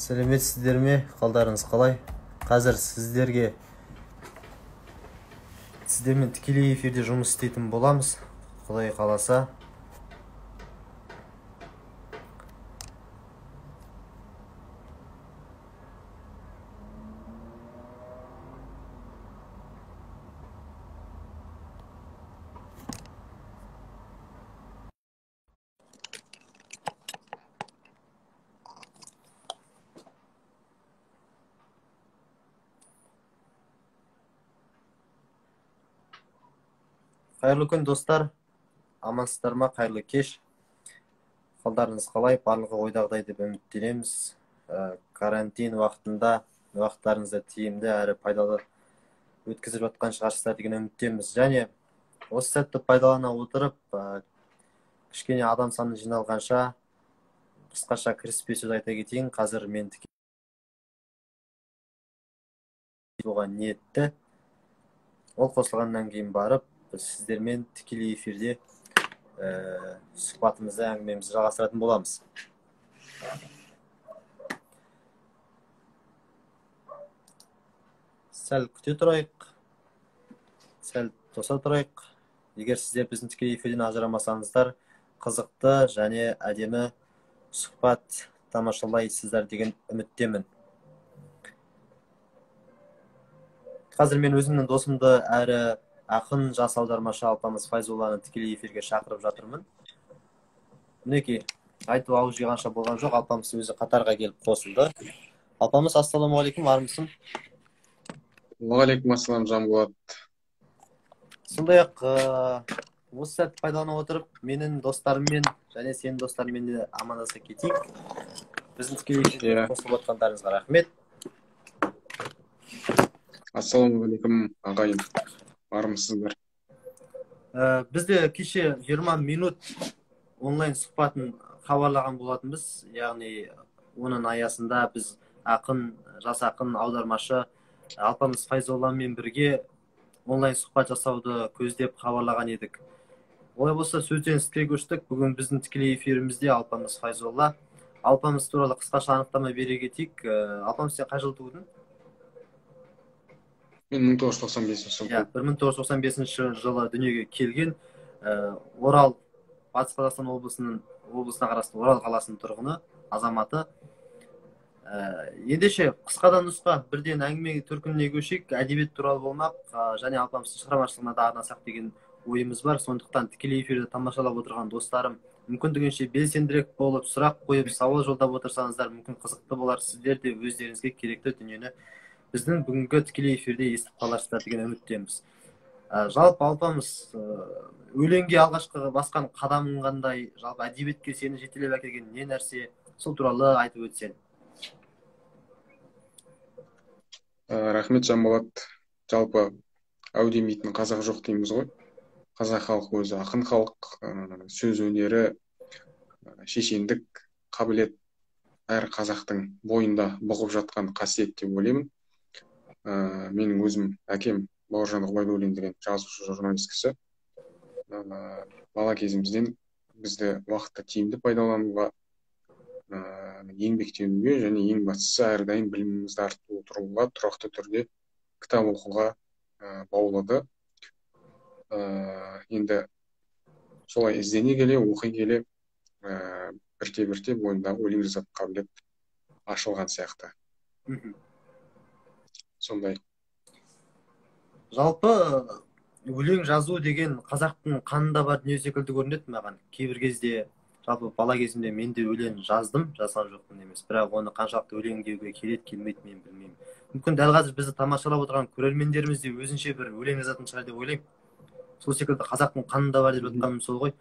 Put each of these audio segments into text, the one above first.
Сәлеметсіздер ме? Қалдарыңыз қалай? Қазір сіздермен тікелей эфирде жұмыс істейтін боламыз. Құдай қаласа. Қайырлы күн, достар. Амансыздар ма? Қайырлы кеш. Қалдарыңыз қалай? Барлығы ойдағыдай деп үміттенеміз. Карантин уақытында уақыттарыңызды тиімді әрі пайдалы өткізіп жатқан шығарсыздар деген үміттеміз. Және осы сәтті пайдалана отырып, кішкене адам саны жиналғанша қысқаша кіріспе сөз айта кетейін. Қазір мен оған ниетті. Ол қосылғаннан кейін барып сіздермен тікелей эфирде сұхбатымызды, әңгімемізді жалғастыратын боламыз. Сәл күте тұрайық, сәл тоса тұрайық. Егер сіздер біздің тікелей эфирден ажырамасаңыздар, қызықты және әдемі сұхбат тамашалайсыздар деген үміттемін. Қазір мен өзімнің досымды әрі ақын, жас аудармашы Алпамыс Файзулланы тікелей эфирге шақырып жатырмын. Мінекей, айтып ауыз жиғанша болған жоқ, Алпамыс өзі қатарға келіп қосылды. Алпамыс, ассалаумағалейкум, армысың? Уағалейкум ассалам, Жанболат. Сондай-ақ, осы сәтті пайдалана отырып, менің достарыммен және сенің достарыңмен де амандаса кетейік. Біздің тікелей эфирге қосылып отқандарыңызға рахмет. Ассалаумағалейкум, ағайын. Армысыздар. Бізде кеше 20 минут онлайн сұхбатын хабарлаған болатынбыз. Яғни оның аясында біз ақын, жас ақын, аудармашы Алпамыс Файзолламен бірге онлайн сұхбат жасауды көздеп хабарлаған едік. Олай болса, сөзден іске көштік. Бүгін біздің тікелей эфирімізде Алпамыс Файзолла. Алпамыс туралы қысқаша анықтама бере кетейік. Алпамыс, сен қай жылы тудың? Мен 1995 жылы. Иә, 1995 жылы дүниеге келген. Орал, Батыс Қазақстан облысына қарасты Орал қаласының тұрғыны, азаматы. Ендеше қысқадан нұсқа бірден әңгіме төркініне көшейік. Әдебиет туралы болмақ және Алпамыстың шығармашылығына да арнасақ деген ойымыз бар. Сондықтан тікелей эфирді тамашалап отырған достарым, мүмкіндігінше белсендірек болып, сұрақ қойып, сауал жолдап отырсаңыздар, мүмкін қызықты болар. Сіздер де өздеріңізге керекті дүниені біздің бүгінгі тікелей эфирде естіп қаларсыздар деген үміттеміз. Жалпы Алпамыс, өлеңге алғашқы басқан қадамың қандай, жалпы әдебиетке сені жетелеп әкелген не нәрсе, сол туралы айтып өтсең. Рахмет, Жанболат. Жалпы әу демейтін қазақ жоқ дейміз ғой. Қазақ халқы өзі ақын халық, сөз өнері, шешендік қабілет әр қазақтың бойында бұғып жатқан қасиет деп ойлаймын. Менің өзім әкем Бауыржан Ғұбайдуллин деген жазушы, журналист кісі. Бала кезімізден бізді уақытты тиімді пайдалануға, еңбектенуге және ең бастысы әрдайым білімімізді арттырып отыруға, тұрақты түрде кітап оқуға баулыды. Енді солай іздене келе, оқи келе, бірте-бірте бойымдағы өлең жазатын қабілет ашылған сияқты. Сондай. Жалпы өлең жазу деген қазақтың қанында бар дүние секілді көрінеді маған. Кейбір кезде, жалпы бала кезімде мен де өлең жаздым, жазған жоқпын емес. Бірақ оны қаншалықты өлең деуге келеді, келмейді мен білмеймін. Мүмкін дәл қазір бізді тамашалап отырған көрермендеріміз де өзінше бір өлең жазатын шығар деп ойлаймын. Сол секілді қазақтың қанында бар деп жатқаным сол ғой.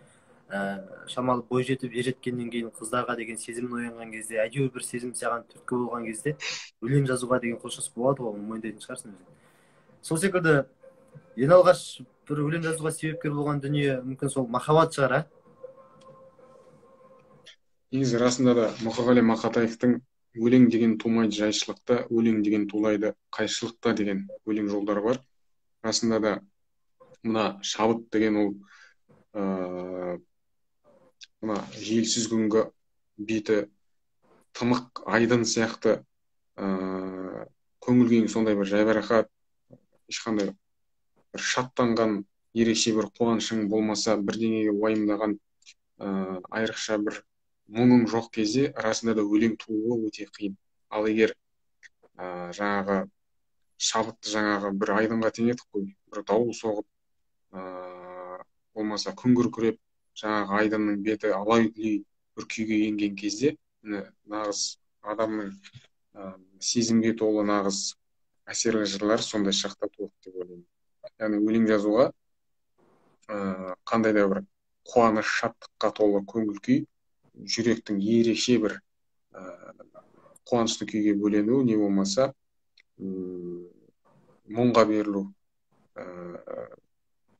Шамалы бой жетіп, ер жеткеннен кейін қыздарға деген сезімін оянған кезде, әйтеуір бір сезім саған түрткі болған кезде өлең жазуға деген құлшыныс болады ғой, оны мойындайтын шығарсың өзің. Сол секілді ең алғаш бір өлең жазуға себепкер болған дүние мүмкін сол махаббат шығар, ә? Негізі расында да Мұқағали Мақатаевтың өлең деген тумайды жайшылықта, өлең деген тулайды қайшылықта деген өлең жолдары бар. Расында да мына шабыт деген ол мына желсіз күнгі беті тымық айдын сияқты көңіл күйің сондай бір жайбарақат, ешқандай бір шаттанған ерекше бір қуанышың болмаса, бірдеңеге уайымдаған айрықша бір мұңың жоқ кезде расында да өлең тууы өте қиын. Ал егер жаңағы шабытты жаңағы бір айдынға теңедік қой, бір дауыл соғып, болмаса күн күркіреп, жаңағы айдынның беті алай-дүлей бір күйге енген кезде, міне нағыз адамның сезімге толы нағыз әсерлі жырлар сондай шақта туады деп ойлаймын. Яғни өлең жазуға қандай да бір қуаныш, шаттыққа толы көңіл күй, жүректің ерекше бір қуанышты күйге бөленуі, не болмаса мұңға берілу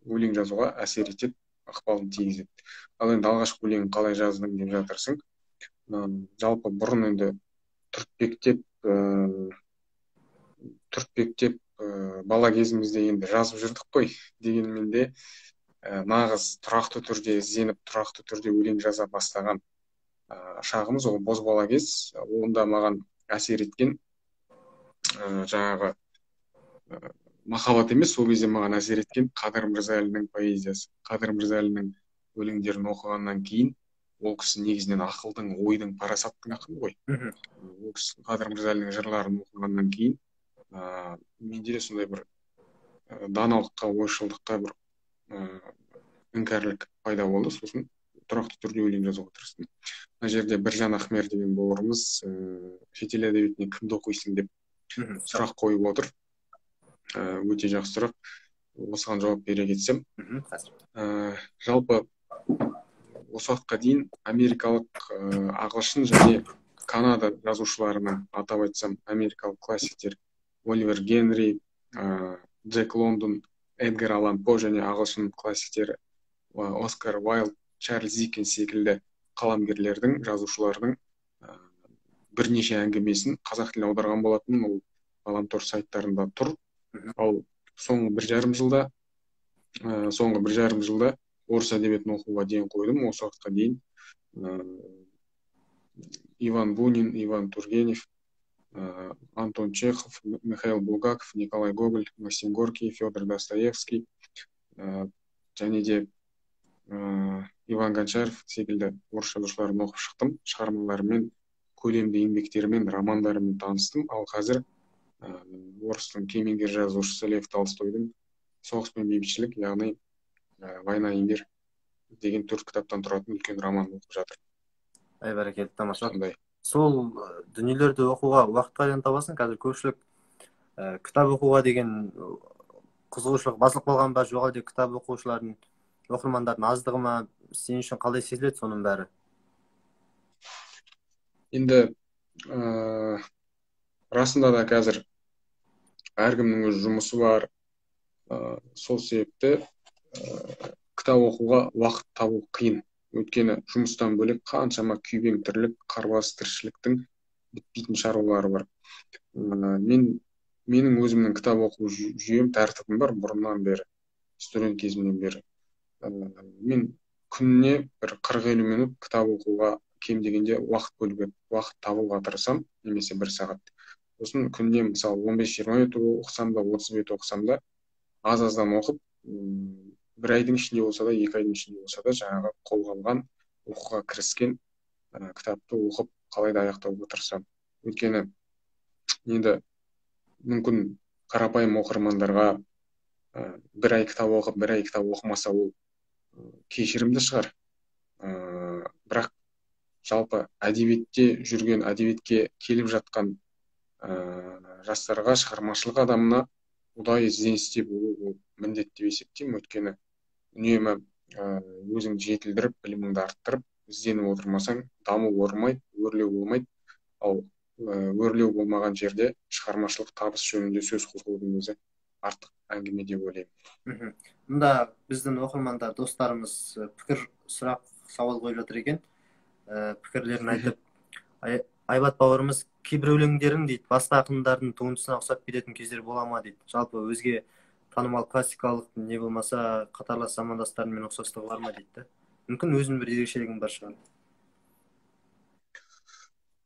өлең жазуға әсер етеді, ықпалын тигізеді. Ал енді алғашқы өлең қалай жаздың деп жатырсың. Жалпы бұрын енді түртпектеп бала кезімізде енді жазып жүрдік қой, дегенмен де нағыз тұрақты түрде ізденіп, тұрақты түрде өлең жаза бастаған шағымыз ол бозбала кез. Онда маған әсер еткен жаңағы махаббат емес, сол кезде маған әсер еткен Қадыр Мырзалиннің поэзиясы. Қадыр Мырзалиннің өлеңдерін оқығаннан кейін, ол кісі негізінен ақылдың, ойдың, парасаттың ақыны ғой. Ол кісі Қадыр Мырзалиннің жырларын оқығаннан кейін менде де сондай бір даналыққа, ойшылдыққа бір іңкәрлік пайда болды. Сосын тұрақты түрде өлең жазуға тырыстым. Мына жерде Біржан Ахмер деген бауырымыз шетел әдебиетіне кімді оқисың деп сұрақ қойып отыр. Өте жақсы сұрақ. Осыған жауап бере кетсем, жалпы осы уақытқа дейін америкалық, ағылшын және Канада жазушыларының, атап айтсам, америкалық классиктер Оливер Генри, Джек Лондон, Эдгар Аллан По және ағылшын классиктері Оскар Уайлд, Чарльз Диккенс секілді қаламгерлердің, жазушылардың бірнеше әңгімесін қазақ тіліне аударған болатынмын. Ол ғаламтор сайттарында тұр. Ал соңғы 1,5 жылда орыс әдебиетін оқуға ден қойдым. Осы уақытқа дейін Иван Бунин, Иван Тургенев, Антон Чехов, Михаил Булгаков, Николай Гоголь, Максим Горький, Федор Достоевский және де Иван Гончаров секілді орыс жазушыларын оқып шықтым. Шығармаларымен, көлемді еңбектерімен, романдарымен таныстым. Ал қазір орыстың кемеңгер жазушысы Лев Толстойдың «Соғыс пен бейбітшілік», яғни «Война и мир» деген 4 кітаптан тұратын үлкен роман оқып жатыр. Ай, бәрекелді, тамаша. Сол дүниелерді оқуға уақыт қайдан табасың? Қазір көпшілік кітап оқуға деген қызығушылық басылып қалған ба, жоқ әлде кітап оқушылардың, оқырмандардың аздығы ма? Сен үшін қалай сезіледі соның бәрі? Енді расында да қазір әркімнің өз жұмысы бар. Сол себепті кітап оқуға уақыт табу қиын. Өйткені жұмыстан бөлек қаншама күйбең тірлік, қарбалас тіршіліктің бітпейтін шаруалары бар. Менің өзімнің кітап оқу жүйем, тәртібім бар бұрыннан бері, студент кезімнен бері. Мен күніне бір 40-50 минут кітап оқуға кем дегенде уақыт бөлуге, уақыт табуға тырысам, немесе 1 сағат. Сосын күніне мысалы 15-20 бет оқысам да, 30 бет оқысам да, аз-аздан оқып, бір айдың ішінде болса да, 2 айдың ішінде болса да, жаңағы қолға алған, оқуға кіріскен кітапты оқып, қалай да аяқтауға тырысамын. Өйткені енді мүмкін қарапайым оқырмандарға бір ай кітап оқып, бір ай кітап оқымаса, ол кешірімді шығар. Бірақ жалпы әдебиетте жүрген, әдебиетке келіп жатқан жастарға, шығармашылық адамына ұдайы ізденісте болу ол міндет деп есептеймін. Өйткені үнемі өзіңді жетілдіріп, біліміңді арттырып, ізденіп отырмасаң, даму болмайды, өрлеу болмайды. Ал өрлеу болмаған жерде шығармашылық табыс жөнінде сөз қозғаудың өзі артық әңгіме деп ойлаймын. Мұнда біздің оқырмандар, достарымыз пікір, сұрақ, сауал қойып жатыр екен. Пікірлерін айтып, Айбат бауырымыз кейбір өлеңдерің дейді, басқа ақындардың туындысына ұқсап кететін кездер бола ма дейді. Жалпы өзге танымал классикалық не болмаса қатарлас замандастарымен ұқсастығы бар ма дейді. Мүмкін өзінің бір ерекшелігің бар шығар.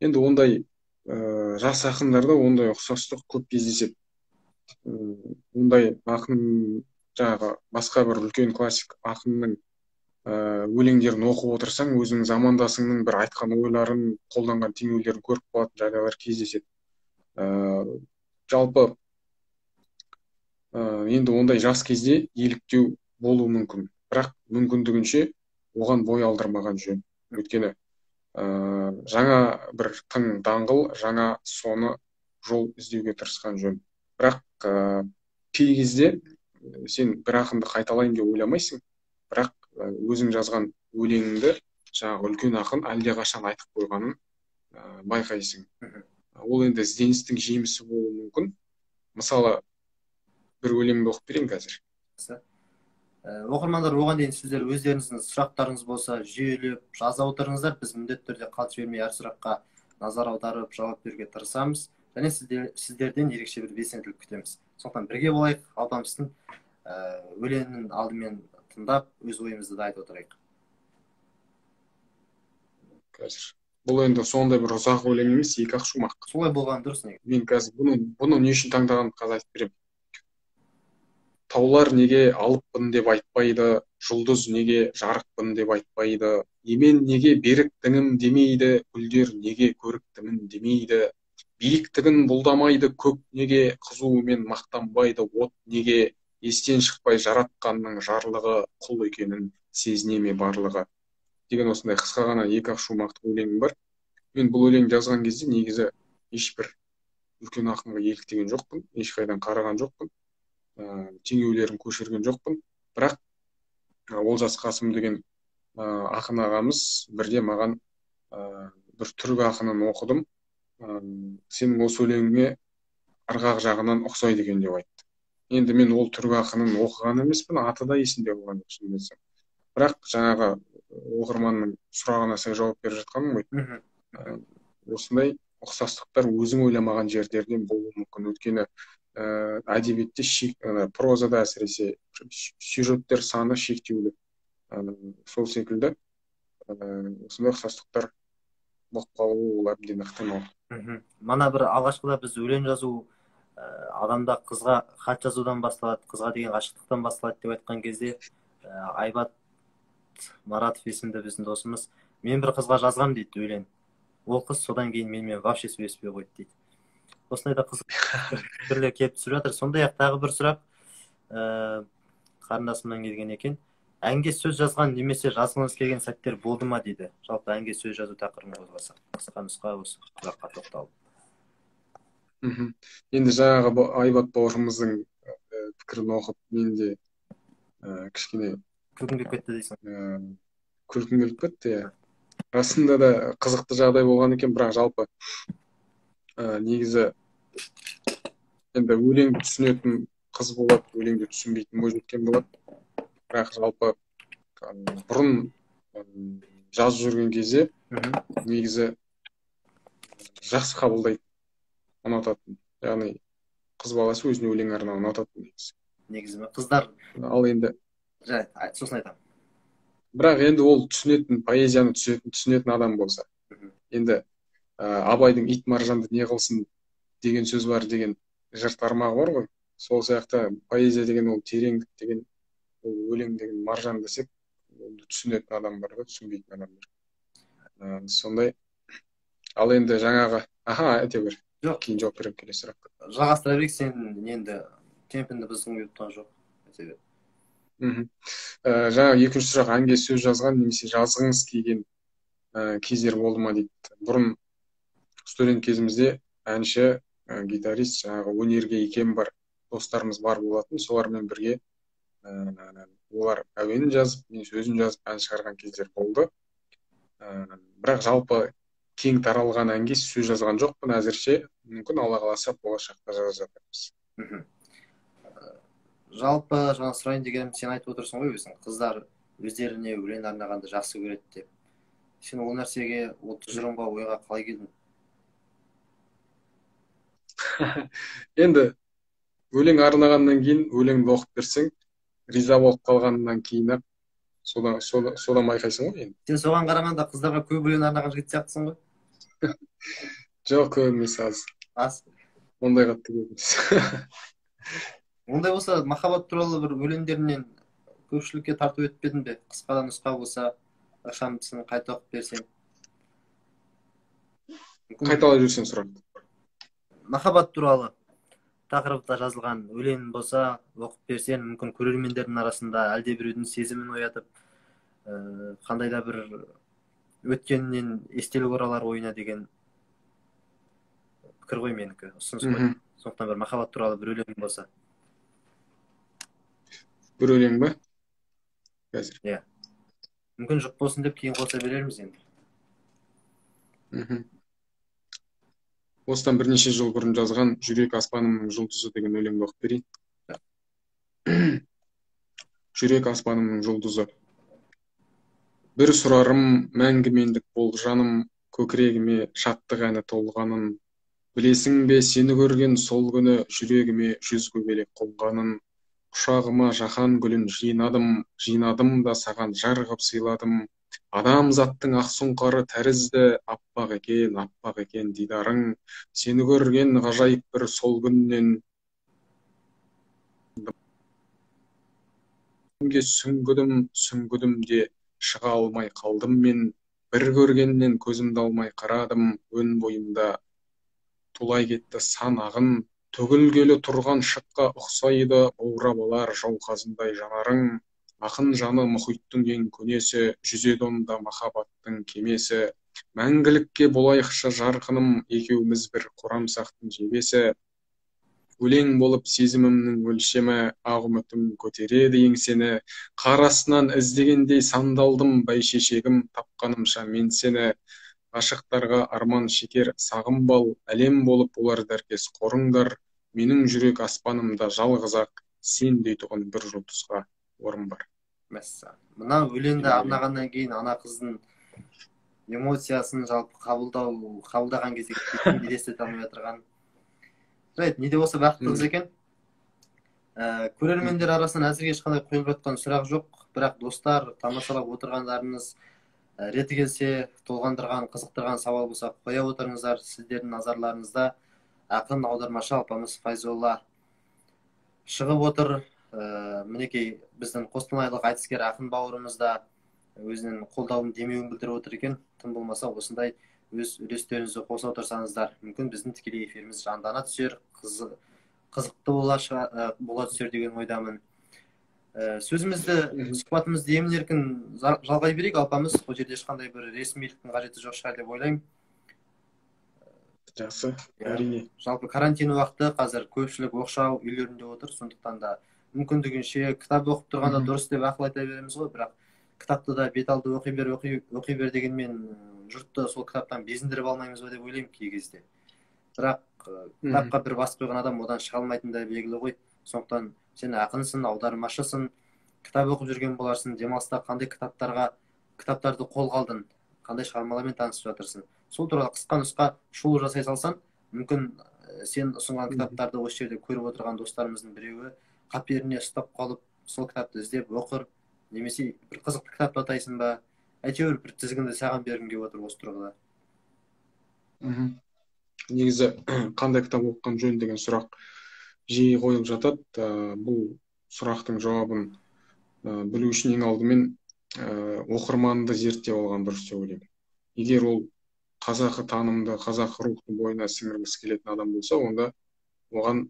Енді ондай жас ақындарда ондай ұқсастық көп кездеседі. Ондай ақын жаңағы басқа бір үлкен классик ақынның өлеңдерін оқып отырсаң, өзіңнің замандасыңның бір айтқан ойларын, қолданған теңеулерін көріп қалатын жағдайлар кездеседі. Жалпы енді ондай жас кезде еліктеу болуы мүмкін, бірақ мүмкіндігінше оған бой алдырмаған жөн. Өйткені жаңа бір тың даңғыл, жаңа соны жол іздеуге тырысқан жөн. Бірақ кей кезде сен бір ақынды қайталайын деп ойламайсың, бірақ өзің жазған өлеңіңді жаңағы үлкен ақын әлдеқашан айтып қойғанын байқайсың. Ол енді ізденістің жемісі болуы мүмкін. Мысалы, бір өлеңді оқып берейін қазір. Оқырмандар, оған дейін сіздер өздеріңіздің сұрақтарыңыз болса жүйелеп жаза отырыңыздар. Біз міндетті түрде қалт жібермей әр сұраққа назар аударып жауап беруге тырысамыз және сіздерден ерекше бір белсенділік күтеміз. Сондықтан бірге болайық, Алпамыстың өлеңін алдымен тыңдап, өз ойымызды да айтып отырайық. Қазір. Бұл енді сондай бір ұзақ өлең емес, екі ақ шумақ. Солай болған дұрыс негізі. Мен қазір бұны не үшін таңдағанымды қазір айтып беремін. Таулар неге алыппын деп айтпайды, жұлдыз неге жарықпын деп айтпайды, емен неге берік діңім демейді, гүлдер неге көріктімін демейді, биіктігін бұлдамайды көк неге, қызуымен мақтанбайды от неге, естен шықпай жаратқанның жарлығы, құл екенін сезіне ме барлығы деген осындай қысқа ғана екі ақ шумақты өлеңім бар. Мен бұл өлеңді жазған кезде негізі ешбір үлкен ақынға еліктеген жоқпын, ешқайдан қараған жоқпын, теңеулерін көшірген жоқпын. Бірақ Олжас Қасым деген ақын ағамыз бірде маған бір түрік ақынын оқыдым, сенің осы өлеңіңе ырғақ жағынан ұқсайды екен деп айтты. Енді мен ол түрік ақынын оқыған емеспін, аты да есімде болған жоқ, шынымды айтсам. Бірақ жаңағы оқырманның сұрағына сай жауап беріп жатқаным ғой. Осындай ұқсастықтар өзің ойламаған жердерден болуы мүмкін. Өйткені әдебиетте прозада әсіресе сюжеттер саны шектеулі. Сол секілді осындай ұқсастықтар болып қалуы ол әбден ықтимал. Мана бір алғашқыда біз өлең жазу адамда қызға хат жазудан басталады, қызға деген ғашықтықтан басталады деп айтқан кезде Айбат Маратов есімді біздің досымыз, мен бір қызға жазғам дейді өлең. Ол қыз содан кейін менімен вообще сөйлеспей қойды дейді. Осындай да қызық пікірлер келіп түсіп жатыр. Сондай-ақ тағы бір сұрақ қарындасымнан келген екен. Әнге сөз жазған немесе жазғыңыз келген сәттер болды ма дейді. Жалпы әнге сөз жазу тақырыбын қозғасақ, қысқа нұсқа осы сұраққа тоқталып. Енді жаңағы Айбат бауырымыздың пікірін оқып, мен де кішкене күлкім келіп кетті дейсің. Күлкім келіп кетті, иә. Расында да қызықты жағдай болған екен, бірақ жалпы негізі енді өлеңді түсінетін қыз болады, өлеңді түсінбейтін бойжеткен болады. Бірақ жалпы бұрын жазып жүрген кезде негізі жақсы қабылдайтын, ұнататын. Яғни қыз баласы өзіне өлең арнауын ұнататын негізі. Негізі ме? Қыздар. Ал енді жарайды, сосын айтамын. Бірақ енді ол түсінетін, поэзияны түсінетін адам болса. Енді Абайдың ит маржанды не қылсын деген сөз бар деген жыр тармағы бар ғой. Сол сияқты поэзия деген ол тереңдік деген, ол өлең деген маржан десек, оны түсінетін адам бар да, түсінбейтін адам бар. Сондай. Ал енді жаңағы, айта бер. Жоқ. Кейін жауап беремін келесі сұраққа. Жалғастыра берейік, сен енді темпіңді бұзғың келіп тұрған жоқ. Айта бер. Жаңағы екінші сұрақ, әнге сөз жазған немесе жазғыңыз келген кездер болды ма дейді. Бұрын студент кезімізде әнші, гитарист, жаңағы өнерге икем бар достарымыз бар болатын, солармен бірге олар әуенін жазып, мен сөзін жазып ән шығарған кездер болды. Бірақ жалпы кең таралған әнге сөз жазған жоқпын әзірше, мүмкін Алла қаласа болашақта жаза жатармыз. Жалпы жаңа сұрайын дегенім, сен айтып отырсың ғой өзің, қыздар өздеріне өлең арнағанды жақсы көреді деп. Сен ол нәрсеге, ол тұжырымға, ойға қалай келдің? Енді өлең арнағаннан кейін өлеңді оқып берсең, риза болып қалғаннан кейін ақ содан байқайсың ғой енді. Сен соған қарағанда қыздарға көп өлең арнаған жігіт сияқтысың ғой. Жоқ, көп емес, аз. Аз. Ондай қатты көп емес. Ондай болса, махаббат туралы бір өлеңдерінен көпшілікке тарту етпедің бе? Қысқа да нұсқа болса, ықшамдысын қайта оқып берсең. Қайталай жүрсең сұрақты. Махаббат туралы тақырыпта жазылған өлең болса, оқып берсең, мүмкін көрермендердің арасында әлде біреудің сезімін оятып, қандай да бір өткеннен естелік оралар ойына деген пікір ғой менікі, ұсыныс қой. Сондықтан бір махаббат туралы бір өлең болса. Бір өлең бе? Қазір. Иә. Мүмкін жұп болсын деп кейін қоса берерміз енді. Осыдан бірнеше жыл бұрын жазған «Жүрек аспанымның жұлдызы» деген өлеңді оқып берейін. Жүрек аспанымның жұлдызы. Бір сұрарым мәңгі мендік бол жаным, көкірегіме шаттық әні толғанын. Білесің бе, сені көрген сол күні жүрегіме жүз көбелек қонғанын. Құшағыма жаһан гүлін жинадым, жинадым да саған жар ғып сыйладым. Адамзаттың ақ сұңқары тәрізді, аппақ екен, аппақ екен дидарың. Сені көрген ғажайып бір сол күннен сүңгідім, сүңгідім де шыға алмай қалдым мен. Бір көргеннен көзімді алмай қарадым, өн бойымда тулай кетті сан ағын. Төгілгелі тұрған шыққа ұқсайды, баурап алар жауқазындай жанарың. Ақын жаны мұхиттың ең көнесі, жүзеді онда махаббаттың кемесі. Мәңгілікке болайықшы жарқыным, екеуміз бір қорамсақтың жебесі. Өлең болып сезімімнің өлшемі, ақ үмітім көтереді еңсені. Қар астынан іздегендей сандалдым, бәйшешегім тапқанымша мен сені. Ғашықтарға арман шекер сағым бал, әлем болып олар дәркес қорыңдар. Менің жүрек аспанымда жалғыз-ақ сен дейтұғын бір жұлдызға орын бар. Мәссаған. Мына өлеңді арнағаннан кейін ана қыздың эмоциясын жалпы қабылдаған кезде елестете алмай отырған. Жарайды, не де болса бақытты қыз екен. Көрермендер арасынан әзірге ешқандай қойылып жатқан сұрақ жоқ, бірақ достар, тамашалап отырғандарыңыз реті келсе, толғандырған, қызықтырған сауал болса қоя отырыңыздар. Сіздердің назарларыңызда ақын аудармашы Алпамыс Файзолла шығып отыр. Мінекей біздің қостанайлық айтыскер ақын бауырымыз да өзінің қолдауын, демеуін білдіріп отыр екен. Тым болмаса осындай өз үлестеріңізді қоса отырсаңыздар, мүмкін біздің тікелей эфиріміз жандана түсер, қызықты бола түсер деген ойдамын. Сөзімізді, сұхбатымызды емін-еркін жалғай берейік, Алпамыс. Бұл жерде ешқандай бір ресмиліктің қажеті жоқ шығар деп ойлаймын. Жақсы, әрине. Жалпы карантин уақыты, қазір көпшілік оқшау үйлерінде отыр, сондықтан да мүмкіндігінше кітап оқып тұрғанда дұрыс деп ақыл айта береміз ғой, бірақ кітапты да бет алды оқи бер, оқи бер дегенмен жұртты сол кітаптан безіндіріп алмаймыз ба деп ойлаймын кей кезде. Бірақ кітапқа бір бас қойған адам одан шыға алмайтыны да белгілі ғой. Сондықтан сен ақынсың, аудармашысың, кітап оқып жүрген боларсың, демалыста қандай кітаптарды қолға алдың, қандай шығармалармен танысып жатырсың, сол туралы қысқа нұсқа шолу жасай салсаң, мүмкін сен ұсынған кітаптарды осы жерде көріп отырған достарымыздың біреуі қаперіне ұстап қалып, сол кітапты іздеп оқыр, немесе бір қызықты кітапты атайсың ба, әйтеуір бір тізгінді саған бергім келіп отыр осы тұрғыда. Негізі қандай кітап оқыған жөн деген сұрақ жиі қойылып жатады. Бұл сұрақтың жауабын білу үшін ең алдымен оқырманды зерттеп алған дұрыс деп ойлаймын. Егер ол қазақы танымды, қазақы рухты бойына сіңіргісі келетін адам болса, онда оған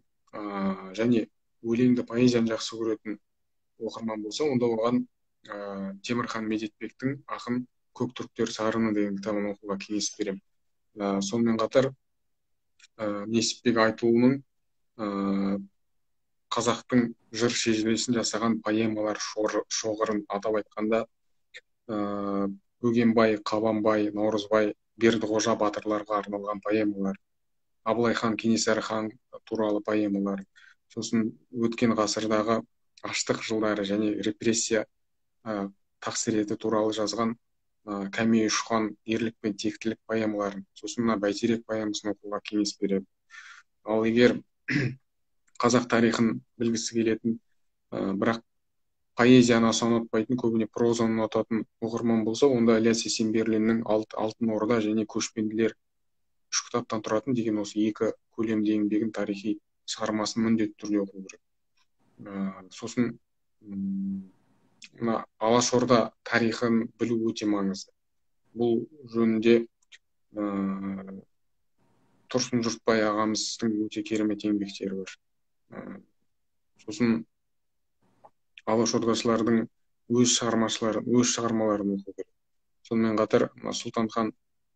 және өлеңді, поэзияны жақсы көретін оқырман болса, онда оған Темірхан Медетбектің «Ақын көк түріктер сарыны» деген кітабын оқуға кеңес беремін. Сонымен қатар Несіпбек Айтұлының қазақтың жыр шежіресін жасаған поэмалар шоғырын, атап айтқанда Бөгенбай, Қабанбай, Наурызбай, Бердіқожа батырларға арналған поэмалар, Абылай хан, Кенесары хан туралы поэмалар, сосын өткен ғасырдағы аштық жылдары және репрессия тақсіреті туралы жазған Кәмей ұшқан ерлік пен тектілік поэмаларын, сосын мына Бәйтерек поэмасын оқуға кеңес беремін. Ал егер қазақ тарихын білгісі келетін, бірақ поэзияны аса ұнатпайтын, көбіне прозаны ұнататын оқырман болса, онда Ілияс Есенберлиннің Алтын Орда және Көшпенділер 3 кітаптан тұратын деген осы 2 көлемді еңбегін, тарихи шығармасын міндетті түрде оқу керек. Сосын мына Алашорда тарихын білу өте маңызды. Бұл жөнінде Тұрсын Жұртбай ағамыздың өте керемет еңбектері бар. Сосын алашордашылардың өз шығармаларын оқу керек. Сонымен қатар Сұлтанхан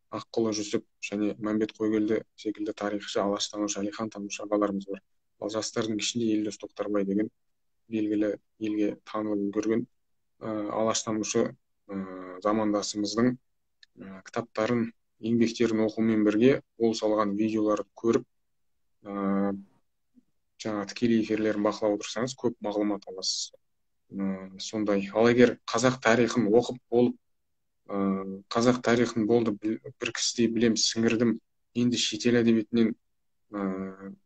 Аққұлы Жүсіп және Мәмбет Қойгелді секілді тарихшы, алаштанушы, әлихантанушы ағаларымыз бар. Ал жастардың ішінде Елдос Тоқтарбай деген белгілі, елге танылып үлгерген алаштанушы замандасымыздың кітаптарын, еңбектерін оқумен бірге ол салған видеоларды көріп, жаңа тікелей эфирлерін бақылап отырсаңыз, көп мағлұмат аласыз. Сондай. Ал егер қазақ тарихын оқып болып, қазақ тарихын болды бір кісідей білем, сіңірдім, енді шетел әдебиетінен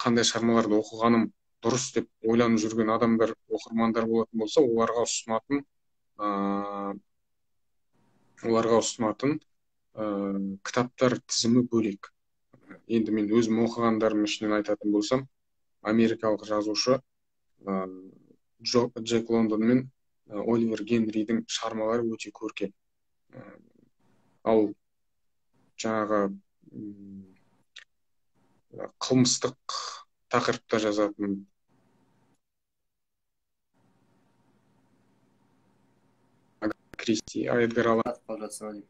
қандай шығармаларды оқығаным дұрыс деп ойланып жүрген адамдар, оқырмандар болатын болса, оларға ұсынатын кітаптар тізімі бөлек. Енді мен өзім оқығандарым ішінен айтатын болсам, америкалық жазушы Джек Лондон мен Оливер Генридің шығармалары өте көркем. Ал жаңағы қылмыстық тақырыпта жазатын Кристи, Эдгар Аллан,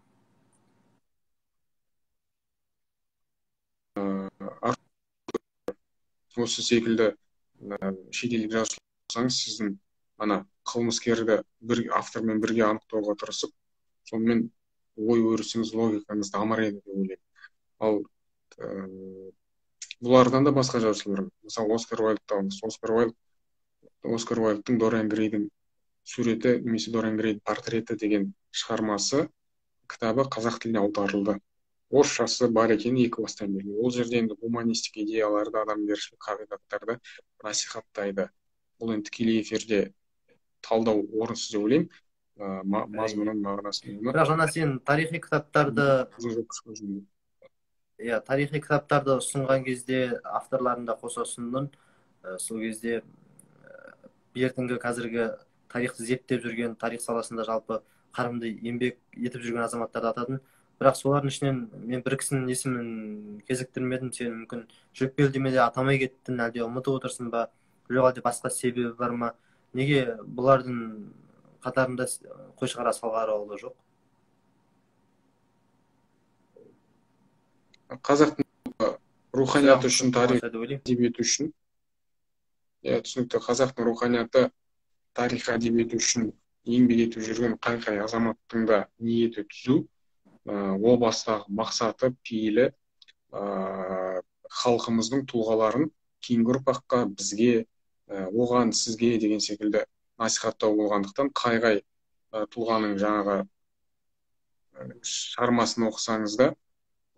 осы секілді шетелдік жазушылар, сіздің ана қылмыскерді бір автормен бірге анықтауға тырысып, сонымен ой өрісіңіз, логикаңыз дамыр еді деп ойлаймын. Ал бұлардан да басқа жазушылар, мысалы Оскар Уайльдты алыңыз. Оскар Уайльдтың Дориан Грейдің суреті немесе Дориан Грейдің портреті деген шығармасы, кітабы қазақ тіліне аударылды. Орысшасы бар екені екі бастан белгілі. Ол жерде енді гуманистік идеяларды, адамгершілік қағидаттарды насихаттайды. Бұл енді тікелей эфирде талдау орынсыз деп ойлаймын. Мазмұнын, мағынасын. Бірақ жаңа сен тарихи кітаптарды, иә, тарихи кітаптарды ұсынған кезде авторларын да қоса ұсындың. Сол кезде бертінгі қазіргі тарихты зерттеп жүрген, тарих саласында жалпы қарымды еңбек етіп жүрген азаматтарды атадың. Бірақ солардың ішінен мен бір кісінің есімін кезіктірмедім. Сен мүмкін жүрекпел деме де атамай кеттің, әлде ұмытып отырсың ба, жоқ әлде басқа себебі бар ма? Неге бұлардың қатарында Қойшығара Салғараұлы жоқ? Қазақтың руханияты үшін, тарих әдебиеті үшін, түсінікті, қазақтың руханияты, тарих әдебиеті үшін еңбек етіп жүрген қай-қай азаматтың да ниеті түзу, о бастағы мақсаты, пейілі халқымыздың тұлғаларын кейінгі ұрпаққа, бізге, оған, сізге деген секілді насихаттау болғандықтан, қай-қай тұлғаның жаңағы шығармасын оқысаңыз да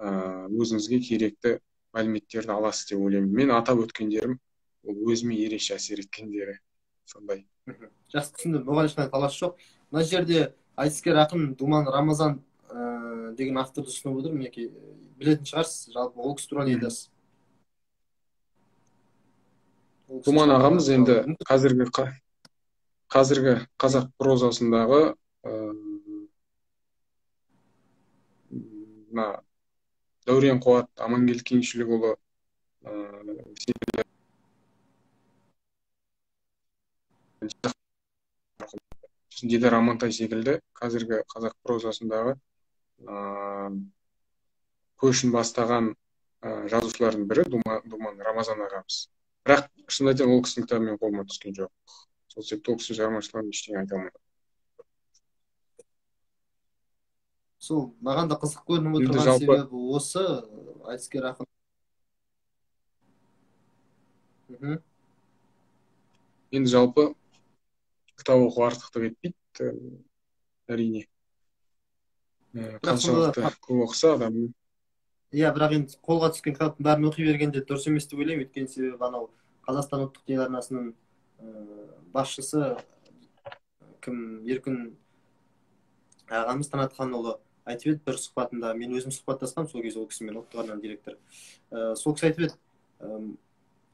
өзіңізге керекті мәліметтерді аласыз деп ойлаймын. Мен атап өткендерім ол өзіме ерекше әсер еткендері сондай. Жақсы, түсіндім. Оған ешқандай талас жоқ. Мына жерде айтыскер ақын Думан Рамазан деген авторды ұсынып отыр. Мінекей, білетін шығарсыз, жалпы ол кісі туралы не айтасыз? Думан ағамыз енді қазіргі қазақ прозасындағы мына Дәурен Қуат, Амангелді Кеңшілікұлы, Дидар Амантай секілді қазіргі қазақ прозасындағы көшін бастаған жазушылардың бірі Думан Рамазан ағамыз. Бірақ шынын айтайын, ол кісінің кітабы менің қолыма түскен жоқ. Сол себепті ол кісінің шығармашылығын ештеңе айта алмаймын. Сол маған да қызық көрініп отырған себебі осы айтыскер ақын. Енді жалпы кітап оқу артықтық етпейді, әрине. Қаншалықты көп оқыса адам. Иә, бірақ енді қолға түскен кітаптың бәрін оқи бергенде дұрыс емес деп ойлаймын. Өйткені себебі анау Қазақстан ұлттық телеарнасының басшысы кім, Еркін ағамыз Танатханұлы, Айтып еді бір сұхбатында, мен өзім сұхбаттасқанмын сол кезде ол кісімен, ұлттық арнаның директоры. Сол кісі айтып еді,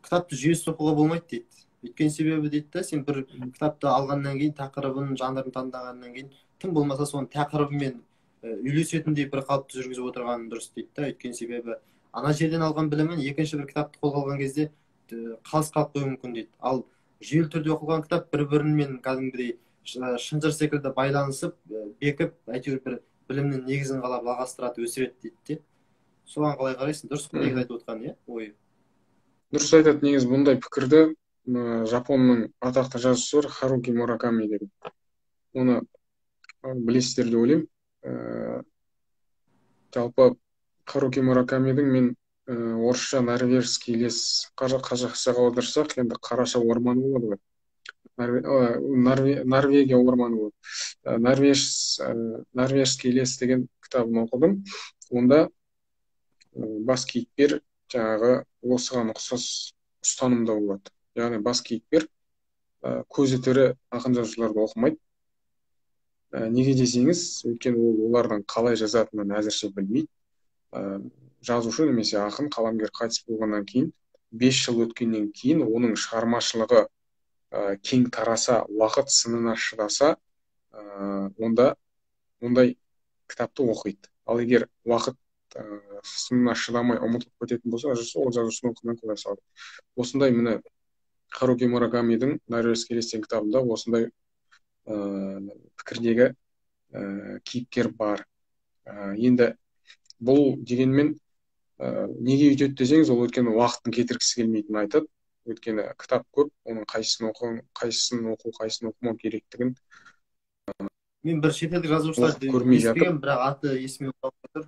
кітапты жүйесіз оқуға болмайды дейді. Өйткені себебі дейді да, сен бір кітапты алғаннан кейін, тақырыбын, жанрын таңдағаннан кейін, тым болмаса соның тақырыбымен үйлесетіндей бір қалыпты жүргізіп отырған дұрыс дейді да. Өйткені себебі ана жерден алған білімін екінші бір кітапты қолға алған кезде қалыс қалып қоюы мүмкін дейді. Ал жүйелі түрде оқылған кітап бір-бірімен кәдімгідей шынжыр секілді байланысып, бекіп, әйтеуір бір білімнің негізін қалап жалғастырады, өсіреді дейді де. Соған қалай қарайсың? Дұрыс қой негізі айтып отқан, иә, ойы? Дұрыс айтады негізі бұндай пікірді. Жапонның атақты жазушысы бар, Харуки Мураками деген. Оны білесіздер деп ойлаймын. Жалпы Харуки Муракамидің мен орысша «Норвежский лес», қазақшаға аударсақ енді «Қараша орманы» болады ғой. Норвегия орманы болады. «Норвежский лес» деген кітабын оқыдым. Онда бас кейіпкер жаңағы осыған ұқсас ұстанымда болады. Яғни бас кейіпкер көзі тірі ақын жазушыларды оқымайды. Неге десеңіз, өйткені ол олардың қалай жазатынын әзірше білмейді. Жазушы немесе ақын, қаламгер қайтыс болғаннан кейін 5 жыл өткеннен кейін оның шығармашылығы кең тараса, уақыт сынына шыдаса, онда ондай кітапты оқиды. Ал егер уақыт сынына шыдамай ұмытылып кететін болса, ол жазушының оқымай қоя салады. Осындай міне Харуки Муракамидің «Норвежский лес» деген кітабында осындай пікірдегі кейіпкер бар. Енді бұл дегенмен неге өйтеді десеңіз, ол өйткені уақыттың кетіргісі келмейтінін айтады. Өйткені кітап көп, оның қайсысын оқу, қайсысын оқу, қайсысын оқымау керектігін Мен бір шетелдік жазушыларды көрмей жатып, естігемін, бірақ аты есіме оралмай тұр.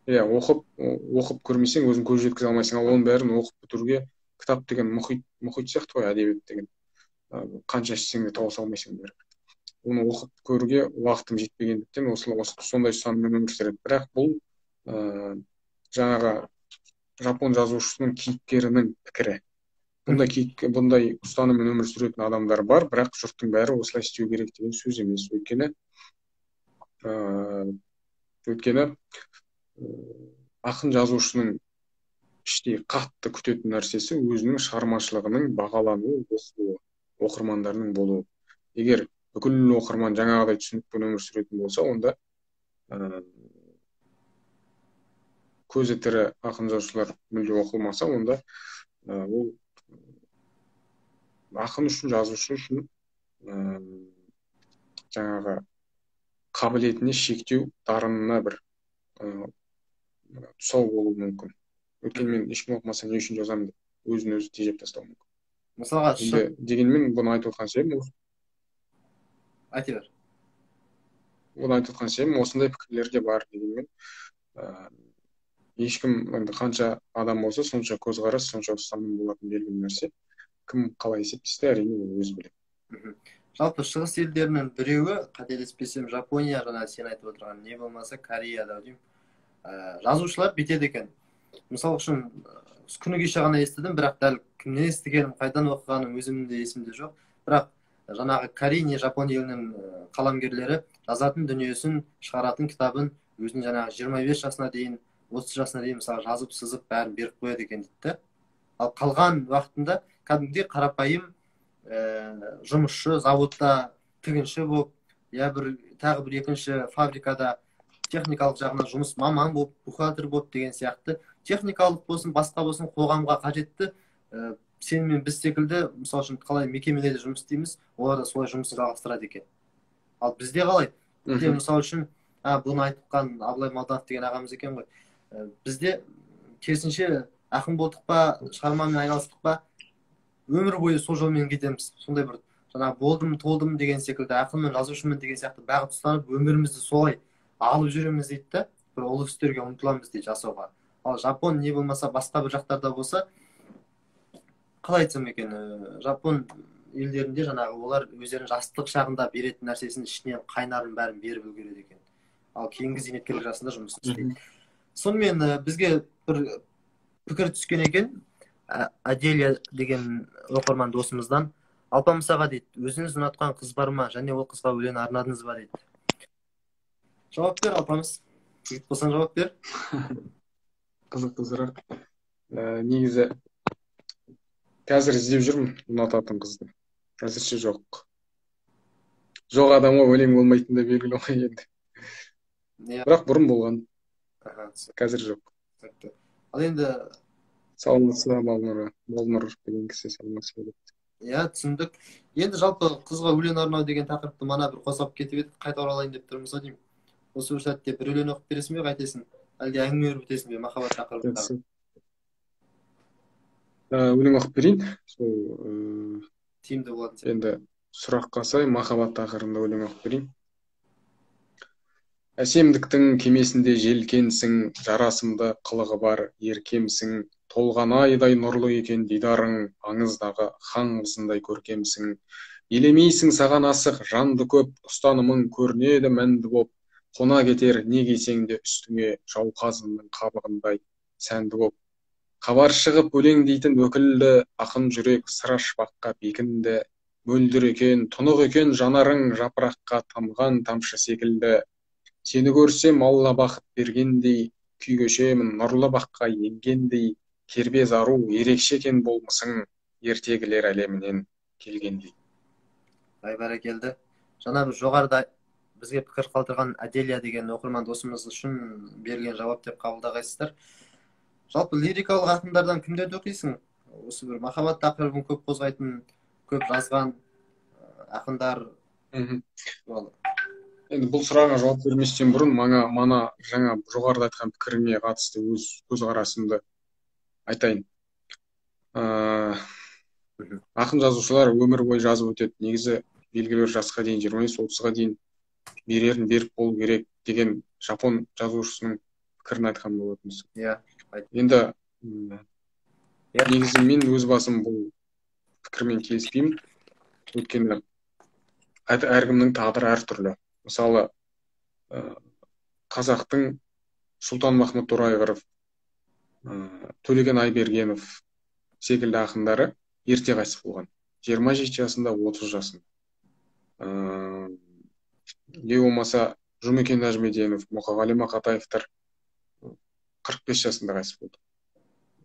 Иә, оқып көрмесең, өзің көз жеткізе алмайсың. Ал оның бәрін оқып бітіруге кітап деген мұхит сияқты ғой, әдебиет деген. Қанша ішсең де тауыса алмайсың бәрібір. Оны оқып көруге уақытым жетпегендіктен осы сондай ұстаныммен өмір сүреді. Бірақ бұл жаңағы жапон жазушысының кейіпкерінің пікірі. Бұндай ұстаныммен өмір сүретін адамдар бар, бірақ жұрттың бәрі осылай істеу керек деген сөз емес. Өйткені ақын жазушының іштей қатты күтетін нәрсесі өзінің шығармашылығының бағалануы, оқылуы, оқырмандарының болуы. Егер бүкіл оқырман жаңағыдай түсінікпен өмір сүретін болса, онда көзі тірі ақын жазушылар мүлде оқылмаса, онда ол ақын үшін, жазушы үшін жаңағы қабілетіне шектеу, дарынына бір тұсау болуы мүмкін. Өйткені мен ешкім оқымаса не үшін жазамын деп өзін өзі тежеп тастауы мүмкін. Мысалға, енді дегенмен бұны айтып отқан себебім айта бер. Бұны айтып отқан себебім осындай пікірлер де бар дегенмен, ешкім енді қанша адам болса, сонша көзқарас, сонша ұстаным болатын белгілі нәрсе. Кім қалай есептесе, әрине ол өзі біледі. Жалпы шығыс елдерінің біреуі, қателеспесем, Жапония, жаңа сен айтып отырған, не болмаса Кореяда деймін. Жазушылар бүйтеді екен. Мысал үшін, күні кеше ғана естідім, бірақ дәл кімнен естігенім, қайдан оқығаным өзімнің де есімде жоқ. Бірақ жаңағы Корея не Жапон елінің қаламгерлері жазатын дүниесін, шығаратын кітабын өзінің жаңағы 25 жасына дейін, 30 жасына дейін мысалы жазып, сызып бәрін беріп қояды екен дейді да. Ал қалған уақытында кәдімгідей қарапайым жұмысшы, заводта тігінші болып, я бір тағы бір екінші фабрикада техникалық жағынан жұмыс маман болып, бухгалтер болып деген сияқты, техникалық болсын, басқа болсын, қоғамға қажетті, сен мен біз секілді, мысалы үшін, қалай мекемелерде жұмыс істейміз, олар да солай жұмысын жалғастырады екен. Ал бізде қалай? Бізде, мысалы үшін, бұны айтқан Абылай Малданов деген ағамыз екен ғой. Бізде керісінше ақын болдық па, шығармамен айналыстық па, өмір бойы сол жолмен кетеміз. Сондай бір жаңағы болдым, толдым деген секілді, ақынмын, жазушымын деген сияқты бағыт ұстанып, өмірімізді солай алып жүреміз дейді да, бір ұлы істерге ұмтыламыз дейді жасауға. Ал Жапон не болмаса басқа бір жақтарда болса, қалай айтсам екен, Жапон елдерінде жаңағы олар өздерінің жастық шағында беретін нәрсесін ішінен қайнарын бәрін беріп үлгереді екен. Ал кейінгі зейнеткерлік жасында жұмыс істейді. Сонымен, бізге бір пікір түскен екен, Аделия деген оқырман досымыздан. Алпамыс аға дейді, өзіңіз ұнатқан қыз бар ма, және ол қызға өлең арнадыңыз ба дейді. Жауап бер, Алпамыс. Жігіт болсаң жауап бер. Қызықты сұрақ. Негізі қазір іздеп жүрмін ұнататын қызды. Әзірше жоқ. Жоқ адамға өлең болмайтыны да белгілі ғой енді. Иә. Бірақ бұрын болған. Қазір жоқ. Түсінікті. Ал енді саламатсыз ба, Балнұр, Балнұр деген кісі, саламатсыз ба депті. Иә, түсіндік. Енді жалпы қызға өлең арнау деген тақырыпты мана бір қозғап кетіп едік, қайта оралайын деп тұрмыз ғой деймін. Осы бір сәтте бір өлең оқып бересің бе, қайтесің? Әлде әңгіме өрбітесің бе махаббат тақырыбында? Өлең оқып берейін. Сол тиімді болатын сияқты. Енді сұраққа сай махаббат тақырыбында өлең оқып берейін. Әсемдіктің кемесінде желкенсің, жарасымды қылығы бар еркемсің, толған айдай нұрлы екен дидарың, аңыздағы хан қызындай көркемсің. Елемейсің саған асық, жанды көп, ұстанымың көрінеді мәнді боп, қона кетер не кисең де үстіңе, жауқазынның қабығындай сәнді боп. Хабар шығып өлең дейтін өкілді, ақын жүрек сыр ашпаққа бекінді, мөлдір екен, тұнық екен жанарың, жапыраққа тамған тамшы секілді. Сені көрсем Алла бақыт бергендей, күй кешемін нұрлы баққа енгендей, кербез ару ерекше екен болмысың, ертегілер әлемінен келгендей. Ай, бәрекелді. Жаңа бір жоғарыда бізге пікір қалдырған Аделия деген оқырман досымыз үшін берілген жауап деп қабылдағайсыздар. Жалпы лирикалық ақындардан кімдерді оқисың? Осы бір махаббат тақырыбын көп қозғайтын, көп жазған ақындар туралы. Енді бұл сұрағына жауап берместен бұрын мана жаңа жоғарыда айтқан пікіріңе қатысты өз көзқарасымды айтайын. Ақын жазушылар өмір бойы жазып өтеді. Негізі белгілі бір жасқа дейін, 25-30-ға дейін берерін беріп болу керек деген жапон жазушысының пікірін айтқан болатынбыз. Иә. Енді негізі мен өз басым бұл пікірмен келіспеймін. Өйткені әркімнің тағдыры әртүрлі. Мысалы, қазақтың Сұлтан Махмұт Торайғыров, Төлеген Айбергенов секілді ақындары ерте қайтыс болған. 27 жасында, 30 жасында. Не болмаса Жұмекен Нәжімеденов, Мұқағали Мақатаевтар 45 жасында қайтыс болды.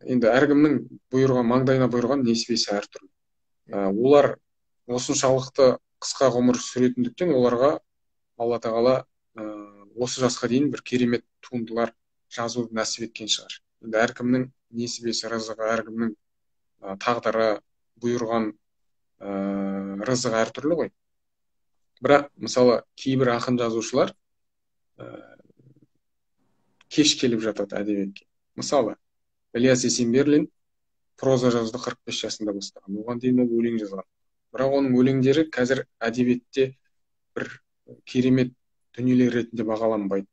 Енді әркімнің бұйырған, маңдайына бұйырған несібесі әртүрлі. Олар осыншалықты қысқа ғұмыр сүретіндіктен оларға Алла тағала осы жасқа дейін бір керемет туындылар жазуды нәсіп еткен шығар. Енді әркімнің несібесі, рызығы, әркімнің тағдыры, бұйырған рызығы әртүрлі ғой. Бірақ мысалы кейбір ақын жазушылар кеш келіп жатады әдебиетке. Мысалы, Ілияс Есенберлин проза жазуды 45 жасында бастаған. Оған дейін ол өлең жазған. Бірақ оның өлеңдері қазір әдебиетте бір керемет дүниелер ретінде бағаланбайды.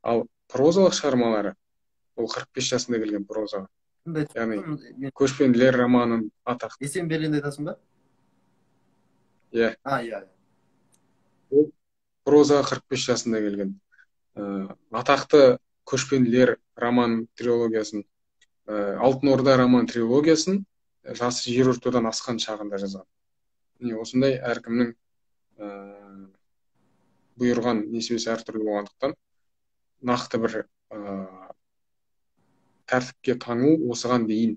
Ал прозалық шығармалары ол 45 жасында келген прозаға. Яғни Көшпенділер романын атақты. Есенберлинді айтасың ба? Иә. Иә. Ол прозаға 45 жасында келген. Атақты Көшпенділер роман трилогиясын, Алтын Орда роман трилогиясын жасы 24-дан асқан шағында жазған. Міне осындай әркімнің бұйырған несібесі әртүрлі болғандықтан нақты бір тәртіпке таңу осыған дейін,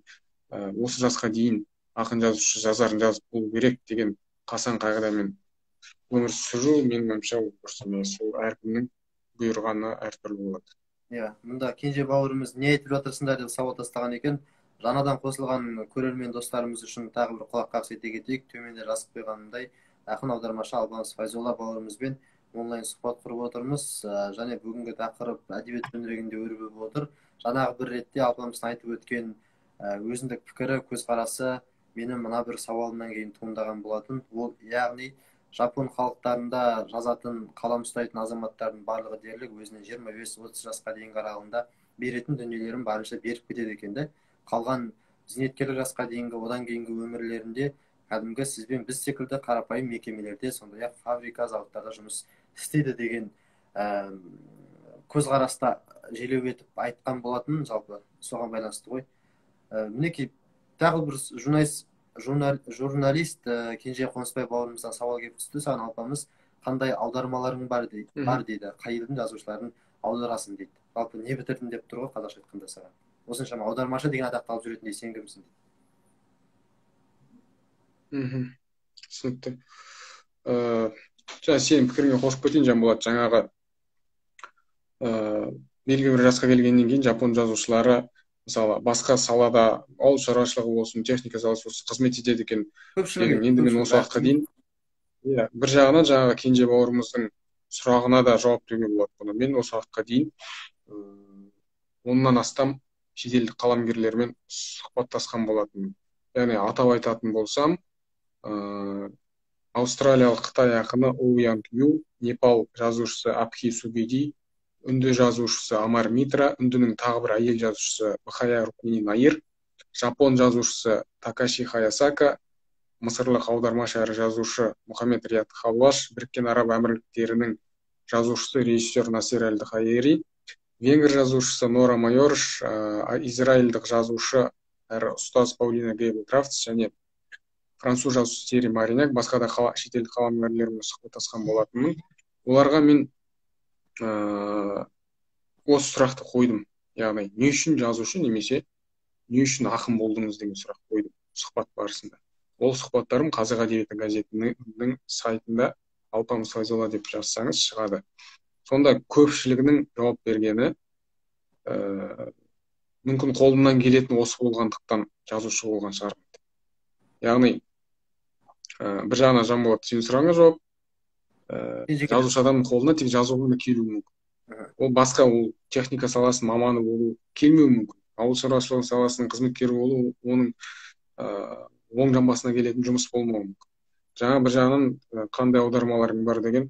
осы жасқа дейін ақын жазушы жазарын жазып болу керек деген қасаң қағидамен өмір сүру менің ойымша ол дұрыс емес. Ол әркімнің бұйырғаны әртүрлі болады. Иә, мұнда Кенже бауырымыз не айтып жатырсыңдар деп сауал тастаған екен. Жаңадан қосылған көрермен достарымыз үшін тағы бір құлақ қағыс ете кетейік. Төменде жазып қойғанымдай, ақын аудармашы Алпамыс Файзолла бауырымызбен онлайн сұхбат құрып отырмыз. Және бүгінгі тақырып әдебиет төңірегінде өрбіп отыр. Жаңағы бір ретте Алпамыстың айтып өткен өзіндік пікірі, көзқарасы менің мына бір сауалымнан кейін туындаған болатын. Ол яғни жапон халықтарында жазатын, қалам ұстайтын азаматтардың барлығы дерлік өзінің 25-30 жасқа дейінгі аралығында беретін дүниелерін барынша беріп кетеді екен де. Қалған зейнеткерлік жасқа дейінгі, одан кейінгі өмірлерінде кәдімгі сіз бен біз секілді қарапайым мекемелерде, сондай-ақ фабрика, зауыттарда жұмыс істейді деген көзқараста желеу етіп айтқан болатын, жалпы соған байланысты ғой. Мінекей тағы бір журналист Кенже Қонысбай бауырымыздан сауал келіп түсті. Саған, Алпамыс, Қандай аудармаларың бар дейді, бар дейді. Қай елдің жазушыларын аударасың дейді. Жалпы не бітірдің деп тұр ғой қазақша айтқанда саған. Осыншама аудармашы деген атақты алып жүретіндей сен кімсің дейді. Түсінікті. Жаңа сенің пікіріңе қосып кетейін, Жанболат. Жаңағы белгілі бір жасқа келгеннен кейін жапон жазушылары мысалы басқа салада, ауыл шаруашылығы болсын, техника саласы болсын, қызмет етеді екен. Енді мен осы уақытқа дейін иә, бір жағынан жаңағы Кенже бауырымыздың сұрағына да жауап деуге болады бұны. Мен осы уақытқа дейін 10-нан астам шетелдік қаламгерлермен сұхбаттасқан болатынмын. Яғни атап айтатын болсам, австралиялық қытай ақыны Оуян Кью, Непал жазушысы Абхи Субеди, үнді жазушысы Амар Митра, үндінің тағы бір әйел жазушысы Бхая Рукмини Наир, жапон жазушысы Такаши Хаясака, мысырлық аудармашы әрі жазушы Мұхаммед Рият Халуаш, Біріккен Араб Әмірліктерінің жазушысы, режиссер Насир Әл-Дхайери, венгр жазушысы Нора Майорш, израильдік жазушы әрі ұстаз Паулина Гейбл Крафтс және француз жазушысы Тери Мариняк, басқа да шетелдік қаламгерлермен сұхбаттасқан болатынмын. Оларға мен осы сұрақты қойдым. Яғни не үшін жазушы немесе не үшін ақын болдыңыз деген сұрақ қойдым сұхбат барысында. Ол сұхбаттарым Қазақ әдебиеті газетінің сайтында Алпамыс Файзолла деп жазсаңыз шығады. Сонда көпшілігінің жауап бергені мүмкін қолымнан келетін осы болғандықтан жазушы болған шығармын. Яғни бір жағынан Жанболат, сенің сұрағыңа жауап, жазушы адамның қолына тек жазу ғана келуі мүмкін. Ол басқа, ол техника саласының маманы болу келмеуі мүмкін. Ауыл шаруашылығы саласының қызметкері болу оның оң жамбасына келетін жұмыс болмауы мүмкін. Жаңа бір жағынан қандай аудармаларың бар деген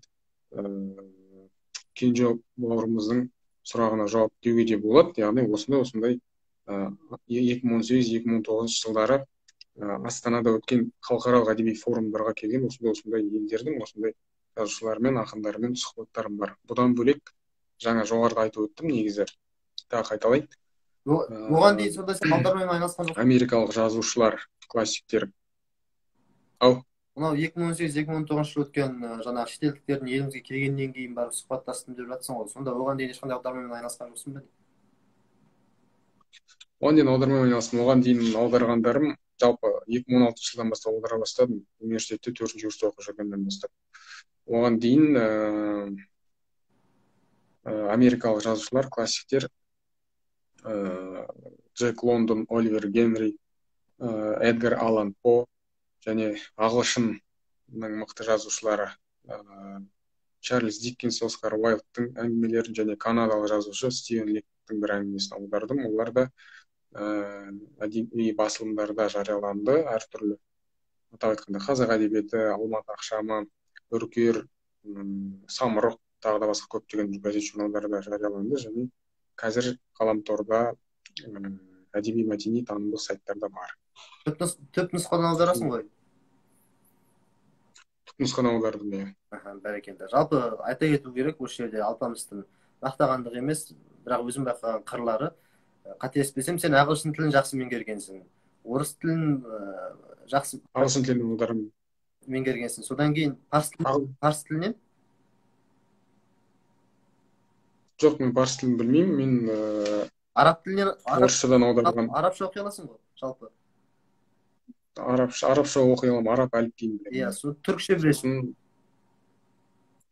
Кенже бауырымыздың сұрағына жауап деуге де болады. Яғни осындай 2018-2019 жылдары Астанада өткен халықаралық әдеби форумдарға келген осындай елдердің осындай жазушылармен, ақындармен сұхбаттарым бар. Бұдан бөлек жаңа жоғарыда айтып өттім, негізі тағы қайталайын. Оған дейін сонда сен аудармамен айналысқан жоқсың? Америкалық жазушылар, классиктер. Ау. Мынау 2018-2019 жыл өткен жаңағы шетелдіктердің елімізге келгеннен кейін барып сұхбаттастым деп жатсың ғой. Сонда оған дейін ешқандай аудармамен айналысқан жоқсың ба? Оған дейін аудармамен айналыстым. Оған дейін аударғандарым жалпы 2016 жылдан бастап аудара бастадым. Университетте 4-ші курста оқып жүргеннен бастап. Оған дейін америкалық жазушылар, классиктер Джек Лондон, Оливер Генри, Эдгар Аллан По және ағылшынның мықты жазушылары Чарльз Диккенс, Оскар Уайлдтың әңгімелерін және канадалық жазушы Стивен Ликтің бір әңгімесін аудардым. Олар да әдеби басылымдарда жарияланды, әртүрлі. Атап айтқанда Қазақ әдебиеті, Алматы ақшамы, Үркер, Самұрық, тағы да басқа көптеген газет журналдарда жарияланды және қазір ғаламторда әдеби мәдени танымдық сайттарда бар. Түп нұсқадан аударасың ғой? Түп нұсқадан аудардым, иә. Бәрекелді. Жалпы айта кету керек, осы жерде Алпамыстың мақтағандығы емес, бірақ өзім байқаған қырлары. Қателеспесем, сен ағылшын тілін жақсы меңгергенсің, орыс тілін жақсы ағылшын тілін аударамын меңгергенсің. Содан кейін парсы тілінен? Жоқ, мен парсы тілін білмеймін. Мен араб тілінен, орысшадан аударған. Арабша оқи аласың ғой, жалпы? Арабша оқи аламын, араб әліпбиін білемін. Иә, сол түркше білесің.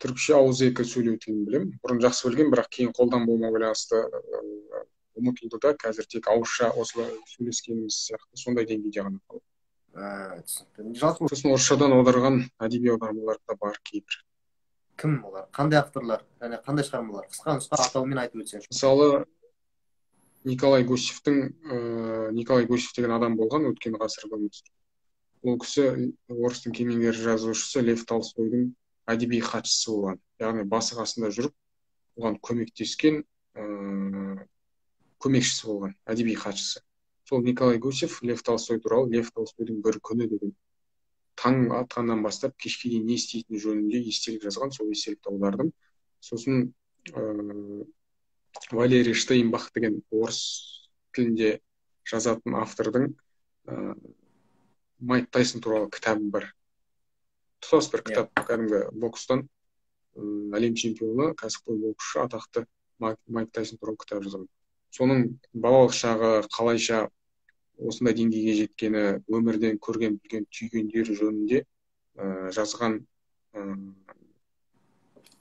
Түркше ауызекі сөйлеу тілін білемін. Бұрын жақсы білген, бірақ кейін қолданбауыма байланысты ұмытылды да, қазір тек ауызша осылай сөйлескеніміз сияқты сондай деңгейде ғана қалды. Түсінікті. Жалпы сосын орысшадан аударған әдеби аудармалар да бар кейбір. Кім олар? Қандай авторлар? Және қандай шығармалар? Қысқа нұсқа атауымен айтып өтсең. Мысалы, Николай Гусевтің, Николай Гусев деген адам болған өткен ғасырда. Ол кісі орыстың кемеңгер жазушысы Лев Толстойдың әдеби хатшысы болған. Яғни басы қасында жүріп, оған көмектескен, көмекшісі болған, әдеби хатшысы. Сол Николай Гусев Лев Толстой туралы Лев Толстойдың бір күні деген таң атқаннан бастап кешке дейін не істейтіні жөнінде естелік жазған, сол естелікті аудардым. Сосын Валерий Штейнбах деген орыс тілінде жазатын автордың Майк Тайсон туралы кітабы бар. Тұтас бір кітап, кәдімгі бокстан Әлем чемпионы, кәсіпқой боксшы, атақты Майк Тайсон туралы кітап жазған. Соның балалық шағы қалайша осындай деңгейге жеткені, өмірден көрген, білген, түйгендері жөнінде жазған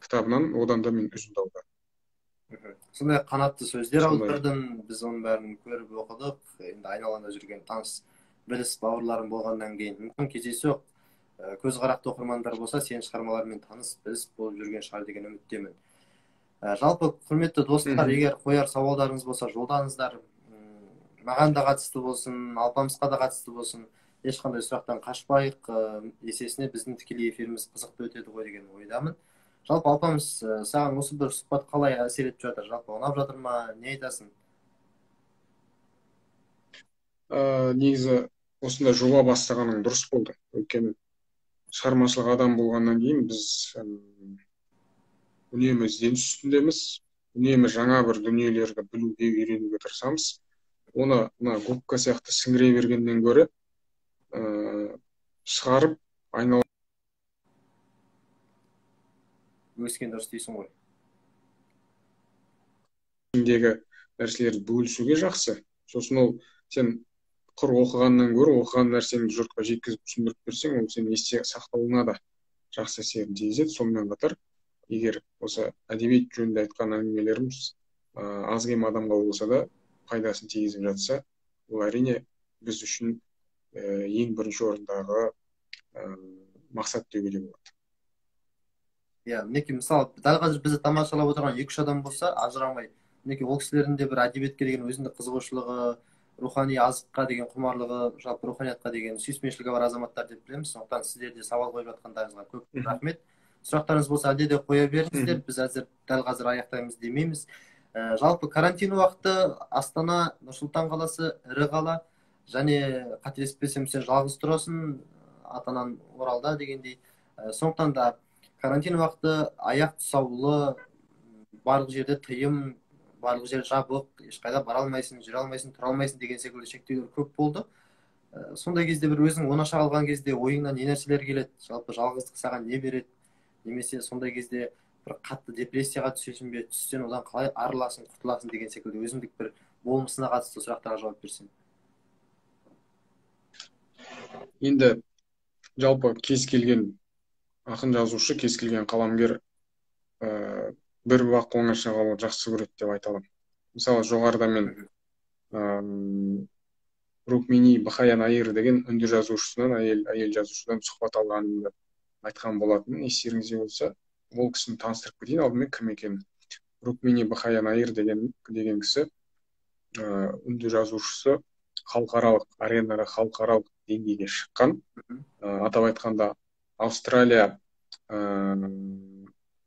кітабынан, одан да мен үзінді аудардым. Сондай қанатты сөздер аудардың, біз оның бәрін көріп оқыдық. Енді айналаңда жүрген таныс біліс бауырларым болғаннан кейін мүмкін кездейсоқ көзқарақты оқырмандар болса, сенің шығармаларымен таныс біліс болып жүрген шығар деген үміттемін. Жалпы, құрметті достар, егер қояр сауалдарыңыз болса, жолдаңыздар. Маған да қатысты болсын, Алпамысқа да қатысты болсын, ешқандай сұрақтан қашпайық. Есесіне біздің тікелей эфиріміз қызықты өтеді ғой деген ойдамын. Жалпы, Алпамыс, саған осы бір сұхбат қалай әсер етіп жатыр? Жалпы ұнап жатыр ма? Не айтасың? Негізі осындай жоба бастағаның дұрыс болды. Өйткені шығармашылық адам болғаннан кейін біз үнемі ізденіс үстіндеміз, үнемі жаңа бір дүниелерді білуге, үйренуге тырысамыз. Оны мына губка сияқты сіңіре бергеннен гөрі шығарып айнала өскен дұрыс дейсің ғой. Ішіндегі нәрселерді бөлісуге жақсы. Сосын ол сен құр оқығаннан гөрі оқыған нәрсені жұртқа жеткізіп түсіндіріп берсең, ол сенің есте сақталуына да жақсы әсерін тигізеді. Сонымен қатар, егер осы әдебиет жөнінде айтқан әңгімелеріміз аз кем адамға болса да пайдасын тигізіп жатса, ол әрине біз үшін ең бірінші орындағы мақсат деуге де болады. Иә, мінекей, мысалы, дәл қазір бізді тамашалап отырған 2-3 адам болса, ажырамай, мінекей, ол кісілердің де бір әдебиетке деген өзіндік қызығушылығы, рухани азыққа деген құмарлығы, жалпы руханиятқа деген сүйіспеншілігі бар азаматтар деп білеміз. Сондықтан сіздер де сауал қойып жатқандарыңызға көп рахмет. Сұрақтарыңыз болса, әлде де қоя беріңіздер. Біз әзір дәл қазір аяқтаймыз демейміз. Жалпы карантин уақыты Астана, Нұр-Сұлтан қаласы, ірі қала, және қателеспесем сен жалғыз тұрасың, ата-анаң Оралда дегендей. Сондықтан да карантин уақыты аяқ тұсаулы, барлық жерде тыйым, барлық жер жабық, ешқайда бара алмайсың, жүре алмайсың, тұра алмайсың деген секілді шектеулер көп болды. Сондай кезде бір өзің оңаша қалған кезде ойыңнан не нәрселер келеді? Жалпы жалғыздық саған не береді? Немесе сондай кезде бір қатты депрессияға түсесің бе? Түссең одан қалай арыласың, құтыласың деген секілді өзіндік бір болмысына қатысты сұрақтарға жауап берсең. Енді жалпы кез келген ақын жазушы, кез келген қаламгер бір уақ оңаша қалуды жақсы көреді деп айта аламын. Мысалы, жоғарыда мен Рукмини Бхая Наир деген үнді жазушысынан, әйел жазушыдан сұхбат алғанымды айтқан болатынмын. Естеріңізде болса, ол кісіні таныстырып кетейін алдымен кім екенін. Рукмини Бхая Наир деген кісі үнді жазушысы, халықаралық аренаға, халықаралық деңгейге шыққан. Атап айтқанда, Австралия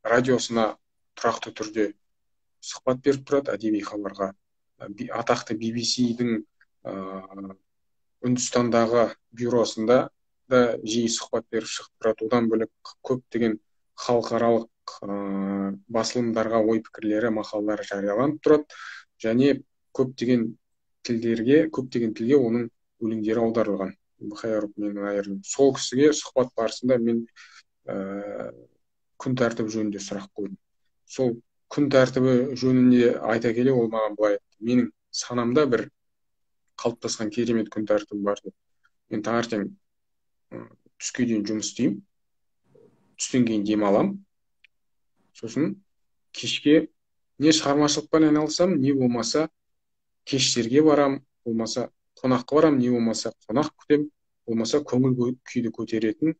радиосына тұрақты түрде сұхбат беріп тұрады, әдеби хабарға. Атақты BBC-дің Үндістандағы бюросында да жиі сұхбат беріп шығып тұрады. Одан бөлек көптеген халықаралық басылымдарға ой пікірлері, мақалалары жарияланып тұрады. Және көптеген тілге оның өлеңдері аударылған. Бхая Рукмини Наирдің. Сол кісіге сұхбат барысында мен күн тәртібі жөнінде сұрақ қойдым. Сол күн тәртібі жөнінде айта келе ол маған былай айтты: менің санамда бір қалыптасқан керемет күн тәртібі бар деп. Мен таңертең түске дейін жұмыс істеймін, түстен кейін демаламын, сосын кешке не шығармашылықпен айналысамын, не болмаса кештерге барам, болмаса қонаққа барам, не болмаса қонақ күтем, болмаса көңіл күйді көтеретін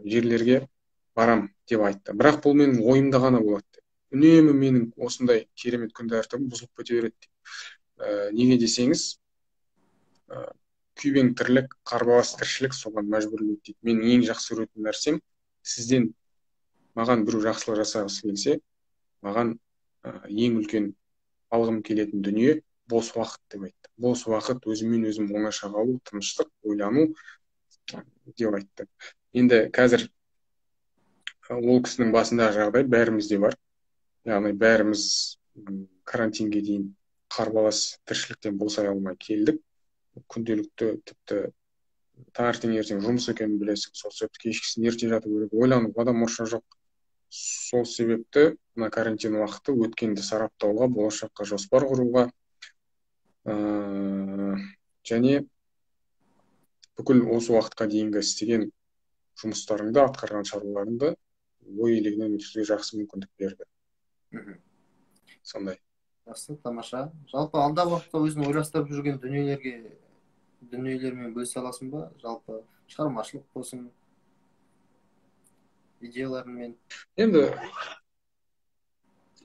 жерлерге барам деп айтты. Бірақ бұл менің ойымда ғана болады деп. Үнемі менің осындай керемет күн тәртібім бұзылып кете береді деп. Неге десеңіз, күйбең тірлік, қарбалас тіршілік соған мәжбүрлейді дейді. Менің ең жақсы көретін нәрсем, сізден маған біреу жақсылық жасағысы келсе, маған ең үлкен алғым келетін дүние бос уақыт деп айтты. Бос уақыт, өзіммен өзім оңаша қалу, тыныштық, ойлану деп айтты. Енді қазір ол кісінің басындағы жағдай бәрімізде бар. Яғни бәріміз карантинге дейін қарбалас тіршіліктен босай алмай келдік. Күнделікті тіпті таңертең ертең жұмыс екенін білесің, сол себепті кешкісін ерте жату керек, ойлануға да мұрша жоқ. Сол себепті мына карантин уақыты өткенді сараптауға, болашаққа жоспар құруға, және бүкіл осы уақытқа дейінгі істеген жұмыстарыңды, атқарған шаруаларыңды ой елегінен өткізуге жақсы мүмкіндік берді. Сондай. Жақсы, тамаша. Жалпы алдағы уақытта өзің ойластырып жүрген дүниелермен бөлісе аласың ба? Жалпы шығармашылық болсын, идеяларыңмен. Енді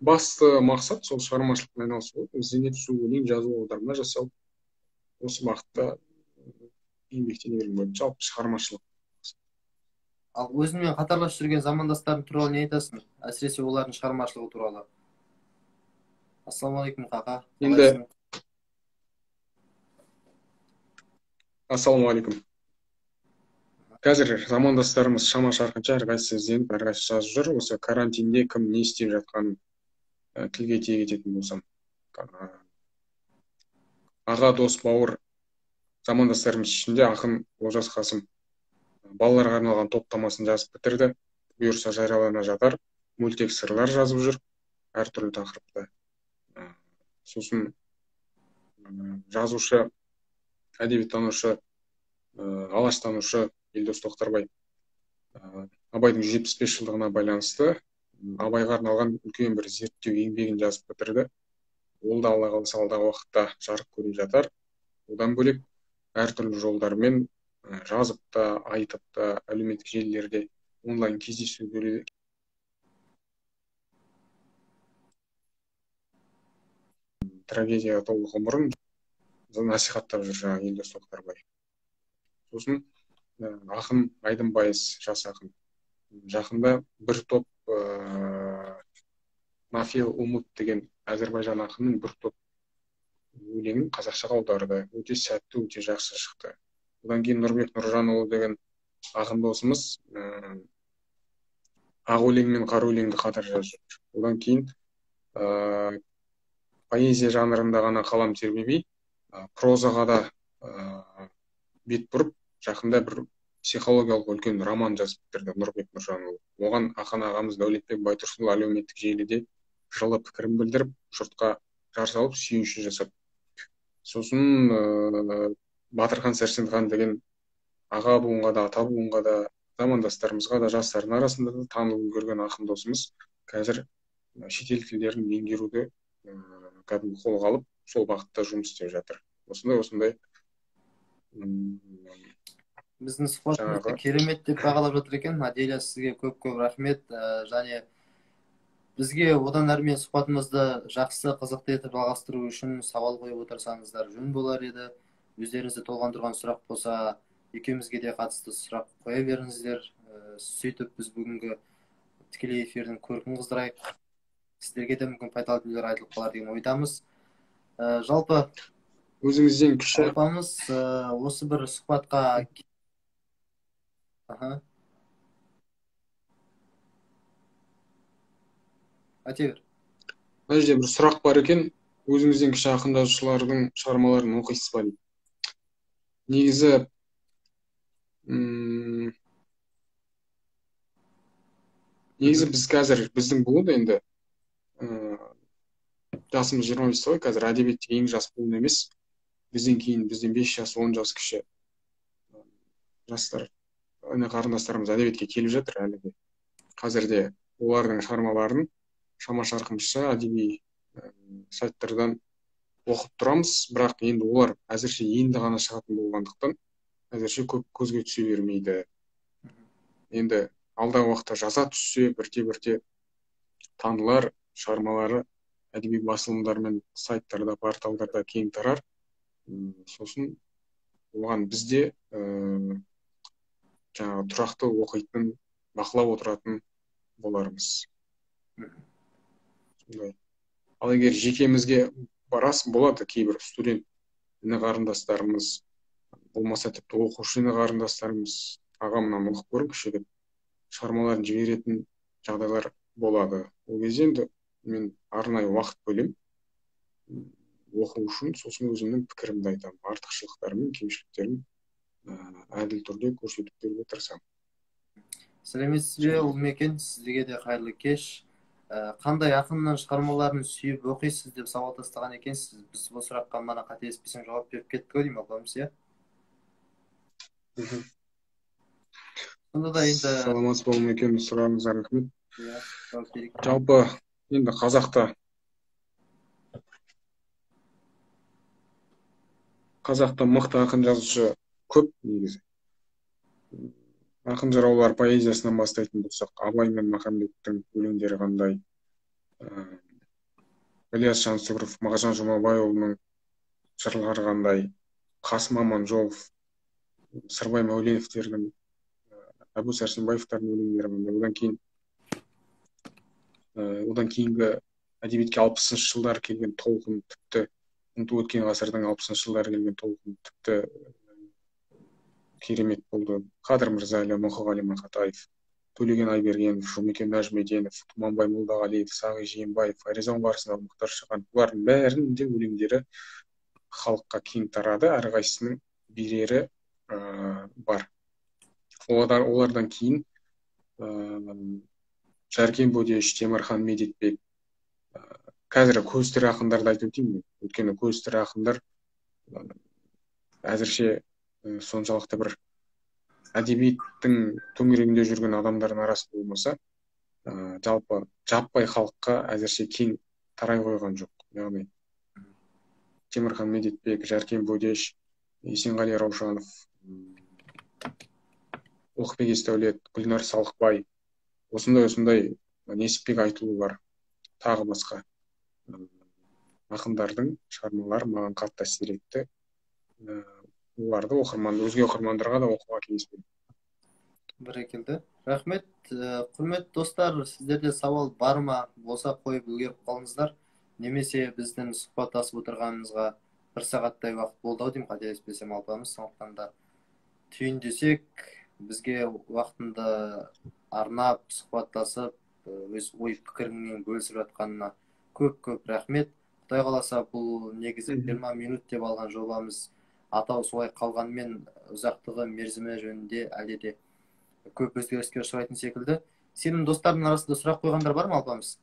басты мақсат сол шығармашылықпен айналысу, іздене түсу, өлең жазу, аударма жасау. Осы бағытта еңбектене бергім келеді. Жалпы шығармашылық. Ал өзіңмен қатарласып жүрген замандастарың туралы не айтасың? Әсіресе олардың шығармашылығы туралы. Ассалаумағалейкум, қақа. Енді ассалаумағалейкум. Қазір замандастарымыз шама шарқынша әрқайсысы ізденіп, әрқайсысы жазып жүр. Осы карантинде кім не істеп жатқанын тілге тиек ететін болсам, аға, дос, бауыр замандастарымыз ішінде ақын Олжас Қасым балаларға арналған топтамасын жазып бітірді. Бұйырса жариялана жатар. Мультик сырлар жазып жүр әртүрлі тақырыпта. Сосын жазушы, әдебиеттанушы, алаштанушы Елдос Тоқтарбай Абайдың 175 жылдығына байланысты Абайға арналған үлкен бір зерттеу еңбегін жазып бітірді. Ол да Алла қаласа алдағы уақытта жарық көре жатар. Одан бөлек әртүрлі жолдармен жазып та, айтып та, әлеуметтік желілерде онлайн кездесу трагедия толы ғұмырын насихаттап жүр жаңағы Елдос Тоқтарбай. Сосын ақын Айдын Байыз, жас ақын. Жақында бір топ Нафил Умут деген Әзербайжан ақынының бір топ өлеңін қазақшаға аударды. Өте сәтті, өте жақсы шықты. Одан кейін Нұрбек Нұржанұлы деген ақын досымыз ақ өлең мен қара өлеңді қатар жазып жүр. Одан кейін поэзия жанрында ғана қалам тербемей, прозаға да бет бұрып, жақында бір психологиялық үлкен роман жазып бітірді Нұрбек Нұржанұлы. Оған ақын ағамыз Дәулетбек Байтұрсынұлы әлеуметтік желіде жылы пікірін білдіріп, жұртқа жар салып, сүйінші жасап. Сосын Батырхан Сәрсенхан деген аға буынға да, ата буынға да, замандастарымызға да, жастардың арасында да танылып үлгерген ақын досымыз қазір шетел тілдерін меңгеруді кәдімгі қолға алып, сол бағытта жұмыс істеп жатыр. Осындай біздің сұхбатымызды керемет деп бағалап жатыр екен. Аделя, сізге көп-көп рахмет. Және бізге одан әрмен сұхбатымызды жақсы, қызықты етіп жалғастыру үшін сауал қойып отырсаңыздар жөн болар еді. Өздеріңізді толғандырған сұрақ болса, екеумізге де қатысты сұрақ қоя беріңіздер. Сөйтіп біз бүгінгі тікелей эфирдің көркін қыздырайық. Сіздерге де мүмкін пайдалы дүниелер айтылып қалар деген ойдамыз. Жалпы өзіңізден кіші апамыз осы бір сұхбатқа айта бер. Мына жерде бір сұрақ бар екен. Өзіңізден кіші ақын жазушылардың шығармаларын оқисыз ба дейді. Негізі біз қазір, біздің буын енді жасымыз 25 ғой, қазір әдебиетте ең жас буын емес. Бізден кейін, бізден 5 жас, 10 жас кіші жастар, іні қарындастарымыз әдебиетке келіп жатыр әлі де. Қазір де олардың шығармаларын шама шарқымызша әдеби сайттардан оқып тұрамыз, бірақ енді олар әзірше енді ғана шығатын болғандықтан әзірше көп көзге түсе бермейді. Енді алдағы уақытта жаза түссе, бірте-бірте танылар, шығармалары әдеби басылымдар мен сайттарда, порталдарда кең тарар. Сосын оған біз де жаңағы тұрақты оқитын, бақылап отыратын болармыз. Сондай. Ал егер жекемізге барасың, болады кейбір студент іні қарындастарымыз, болмаса тіпті оқушы іні қарындастарымыз, аға мынаны оқып көріңізші деп шығармаларын жіберетін жағдайлар болады. Ол кезде енді мен арнайы уақыт бөлем оқу үшін, сосын өзімнің пікірімді айтамын, артықшылықтары мен кемшіліктерін әділ түрде көрсетіп беруге тырысамын. Сәлеметсіз бе, Ұлмекен, сізге де қайырлы кеш. Қандай ақынның шығармаларын сүйіп оқисыз деп сауал тастаған екенсіз. Біз бұл сұраққа мана қателеспесем жауап беріп кеттік ау деймін, Алпамыс, иә? Сонда да енді Саламатсыз ба, Ұлмекен, сұрағыңызға рахмет. Иә, жауап берейік. Жалпы енді қазақта мықты ақын жазушы көп негізі. Ақын жыраулар поэзиясынан бастайтын болсақ, Абай мен Махамбеттің өлеңдері қандай, Ілияс Жансүгіров, Мағжан Жұмабайұлының жырлары қандай, Қасым Аманжолов, Сырбай Мәуленовтердің, Әбу Сәрсенбаевтардың өлеңдері қандай. Одан кейінгі әдебиетке 60-шы жылдары келген толқын, тіпті өткен ғасырдың 60-шы жылдары келген толқын тіпті керемет болды. Қадыр Мырза-Әлі, Мұқағали Мақатаев, Төлеген Айбергенов, Жұмекен Нәжімеденов, Тұманбай Молдағалиев, Сағи Жиенбаев, Фариза Оңғарсынова, Мұхтар Шаханов, бұлардың бәрінің де өлеңдері халыққа кең тарады, әрқайсысының берері бар. Олардан кейін Жәркен Бөдеш, Темірхан Медетбек, қазір көз тірі ақындарды айтып өтейін мен. Өйткені көз тірі ақындар әзірше соншалықты бір әдебиеттің төңірегінде жүрген адамдардың арасында болмаса, жалпы жаппай халыққа әзірше кең тарай қойған жоқ. Яғни Темірхан Медетбек, Жәркен Бөдеш, Есенғали Раушанов, Ұлықбек Есдәулет, Гүлнар Салықбай, осындай Несіпбек Айтұлы бар, тағы басқа ақындардың шығармалары маған қатты әсер етті. Оларды өзге оқырмандарға да оқуға кеңес беремін. Бәрекелді. Рахмет. Құрметті достар, сіздерде сауал бар ма? Болса қойып үлгеріп қалыңыздар. Немесе біздің сұхбаттасып отырғанымызға бір сағаттай уақыт болды ау деймін, қателеспесем Алпамыс. Сондықтан да түйіндесек, бізге уақытында арнап сұхбаттасып, өз ой пікіріңмен бөлісіп жатқанына көп-көп рахмет. Құдай қаласа, бұл негізі 20 минут деп алған жобамыз атау солай қалғанмен ұзақтығы, мерзімі жөнінде әлде де көп өзгеріске ұшырайтын секілді. Сенің достарыңның арасында сұрақ қойғандар бар ма, Алпамыс?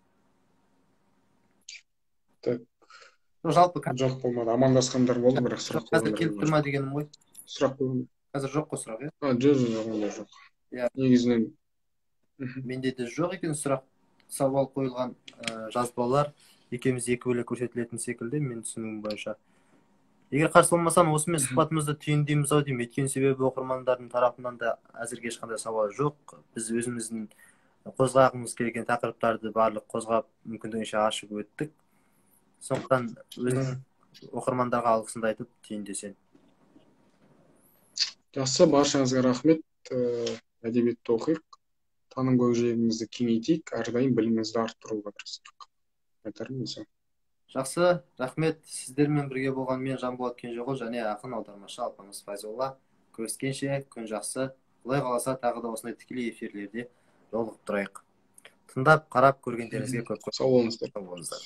Так. Жалпы жоқ болмады. Амандасқандар болды, бірақ сұрақ қойғандар. Қазір келіп тұр ма дегенім ғой. Сұрақ қойған. Қазір жоқ қой сұрақ, иә? Жоқ, ондай жоқ. Иә. Негізінен менде де жоқ екен сұрақ, сауал қойылған жазбалар екеуміз екі бөлек көрсетілетін секілді, мен түсінігім бойынша. Егер қарсы болмасам, осымен сұхбатымызды түйіндейміз ау деймін. Өйткені себебі оқырмандардың тарапынан да әзірге ешқандай сауал жоқ. Біз өзіміздің қозғағымыз келген тақырыптарды барлық қозғап, мүмкіндігінше ашып өттік. Сондықтан өзің оқырмандарға алғысыңды айтып түйіндесең. Жақсы, баршаңызға рахмет. Әдебиетті оқиық, таным көкжиегімізді кеңейтейік, әрдайым білімімізді арттыруға тырысайық. Айтарым осы. Жақсы, рахмет. Сіздермен бірге болған мен Жанболат Кенжеғұл және ақын аудармашы Алпамыс Файзолла. Көріскенше, күн жақсы. Құдай қаласа, тағы да осындай тікелей эфирлерде жолығып тұрайық. Тыңдап, қарап көргендеріңізге көп-көп сау болыңыздар. Сау болыңыздар.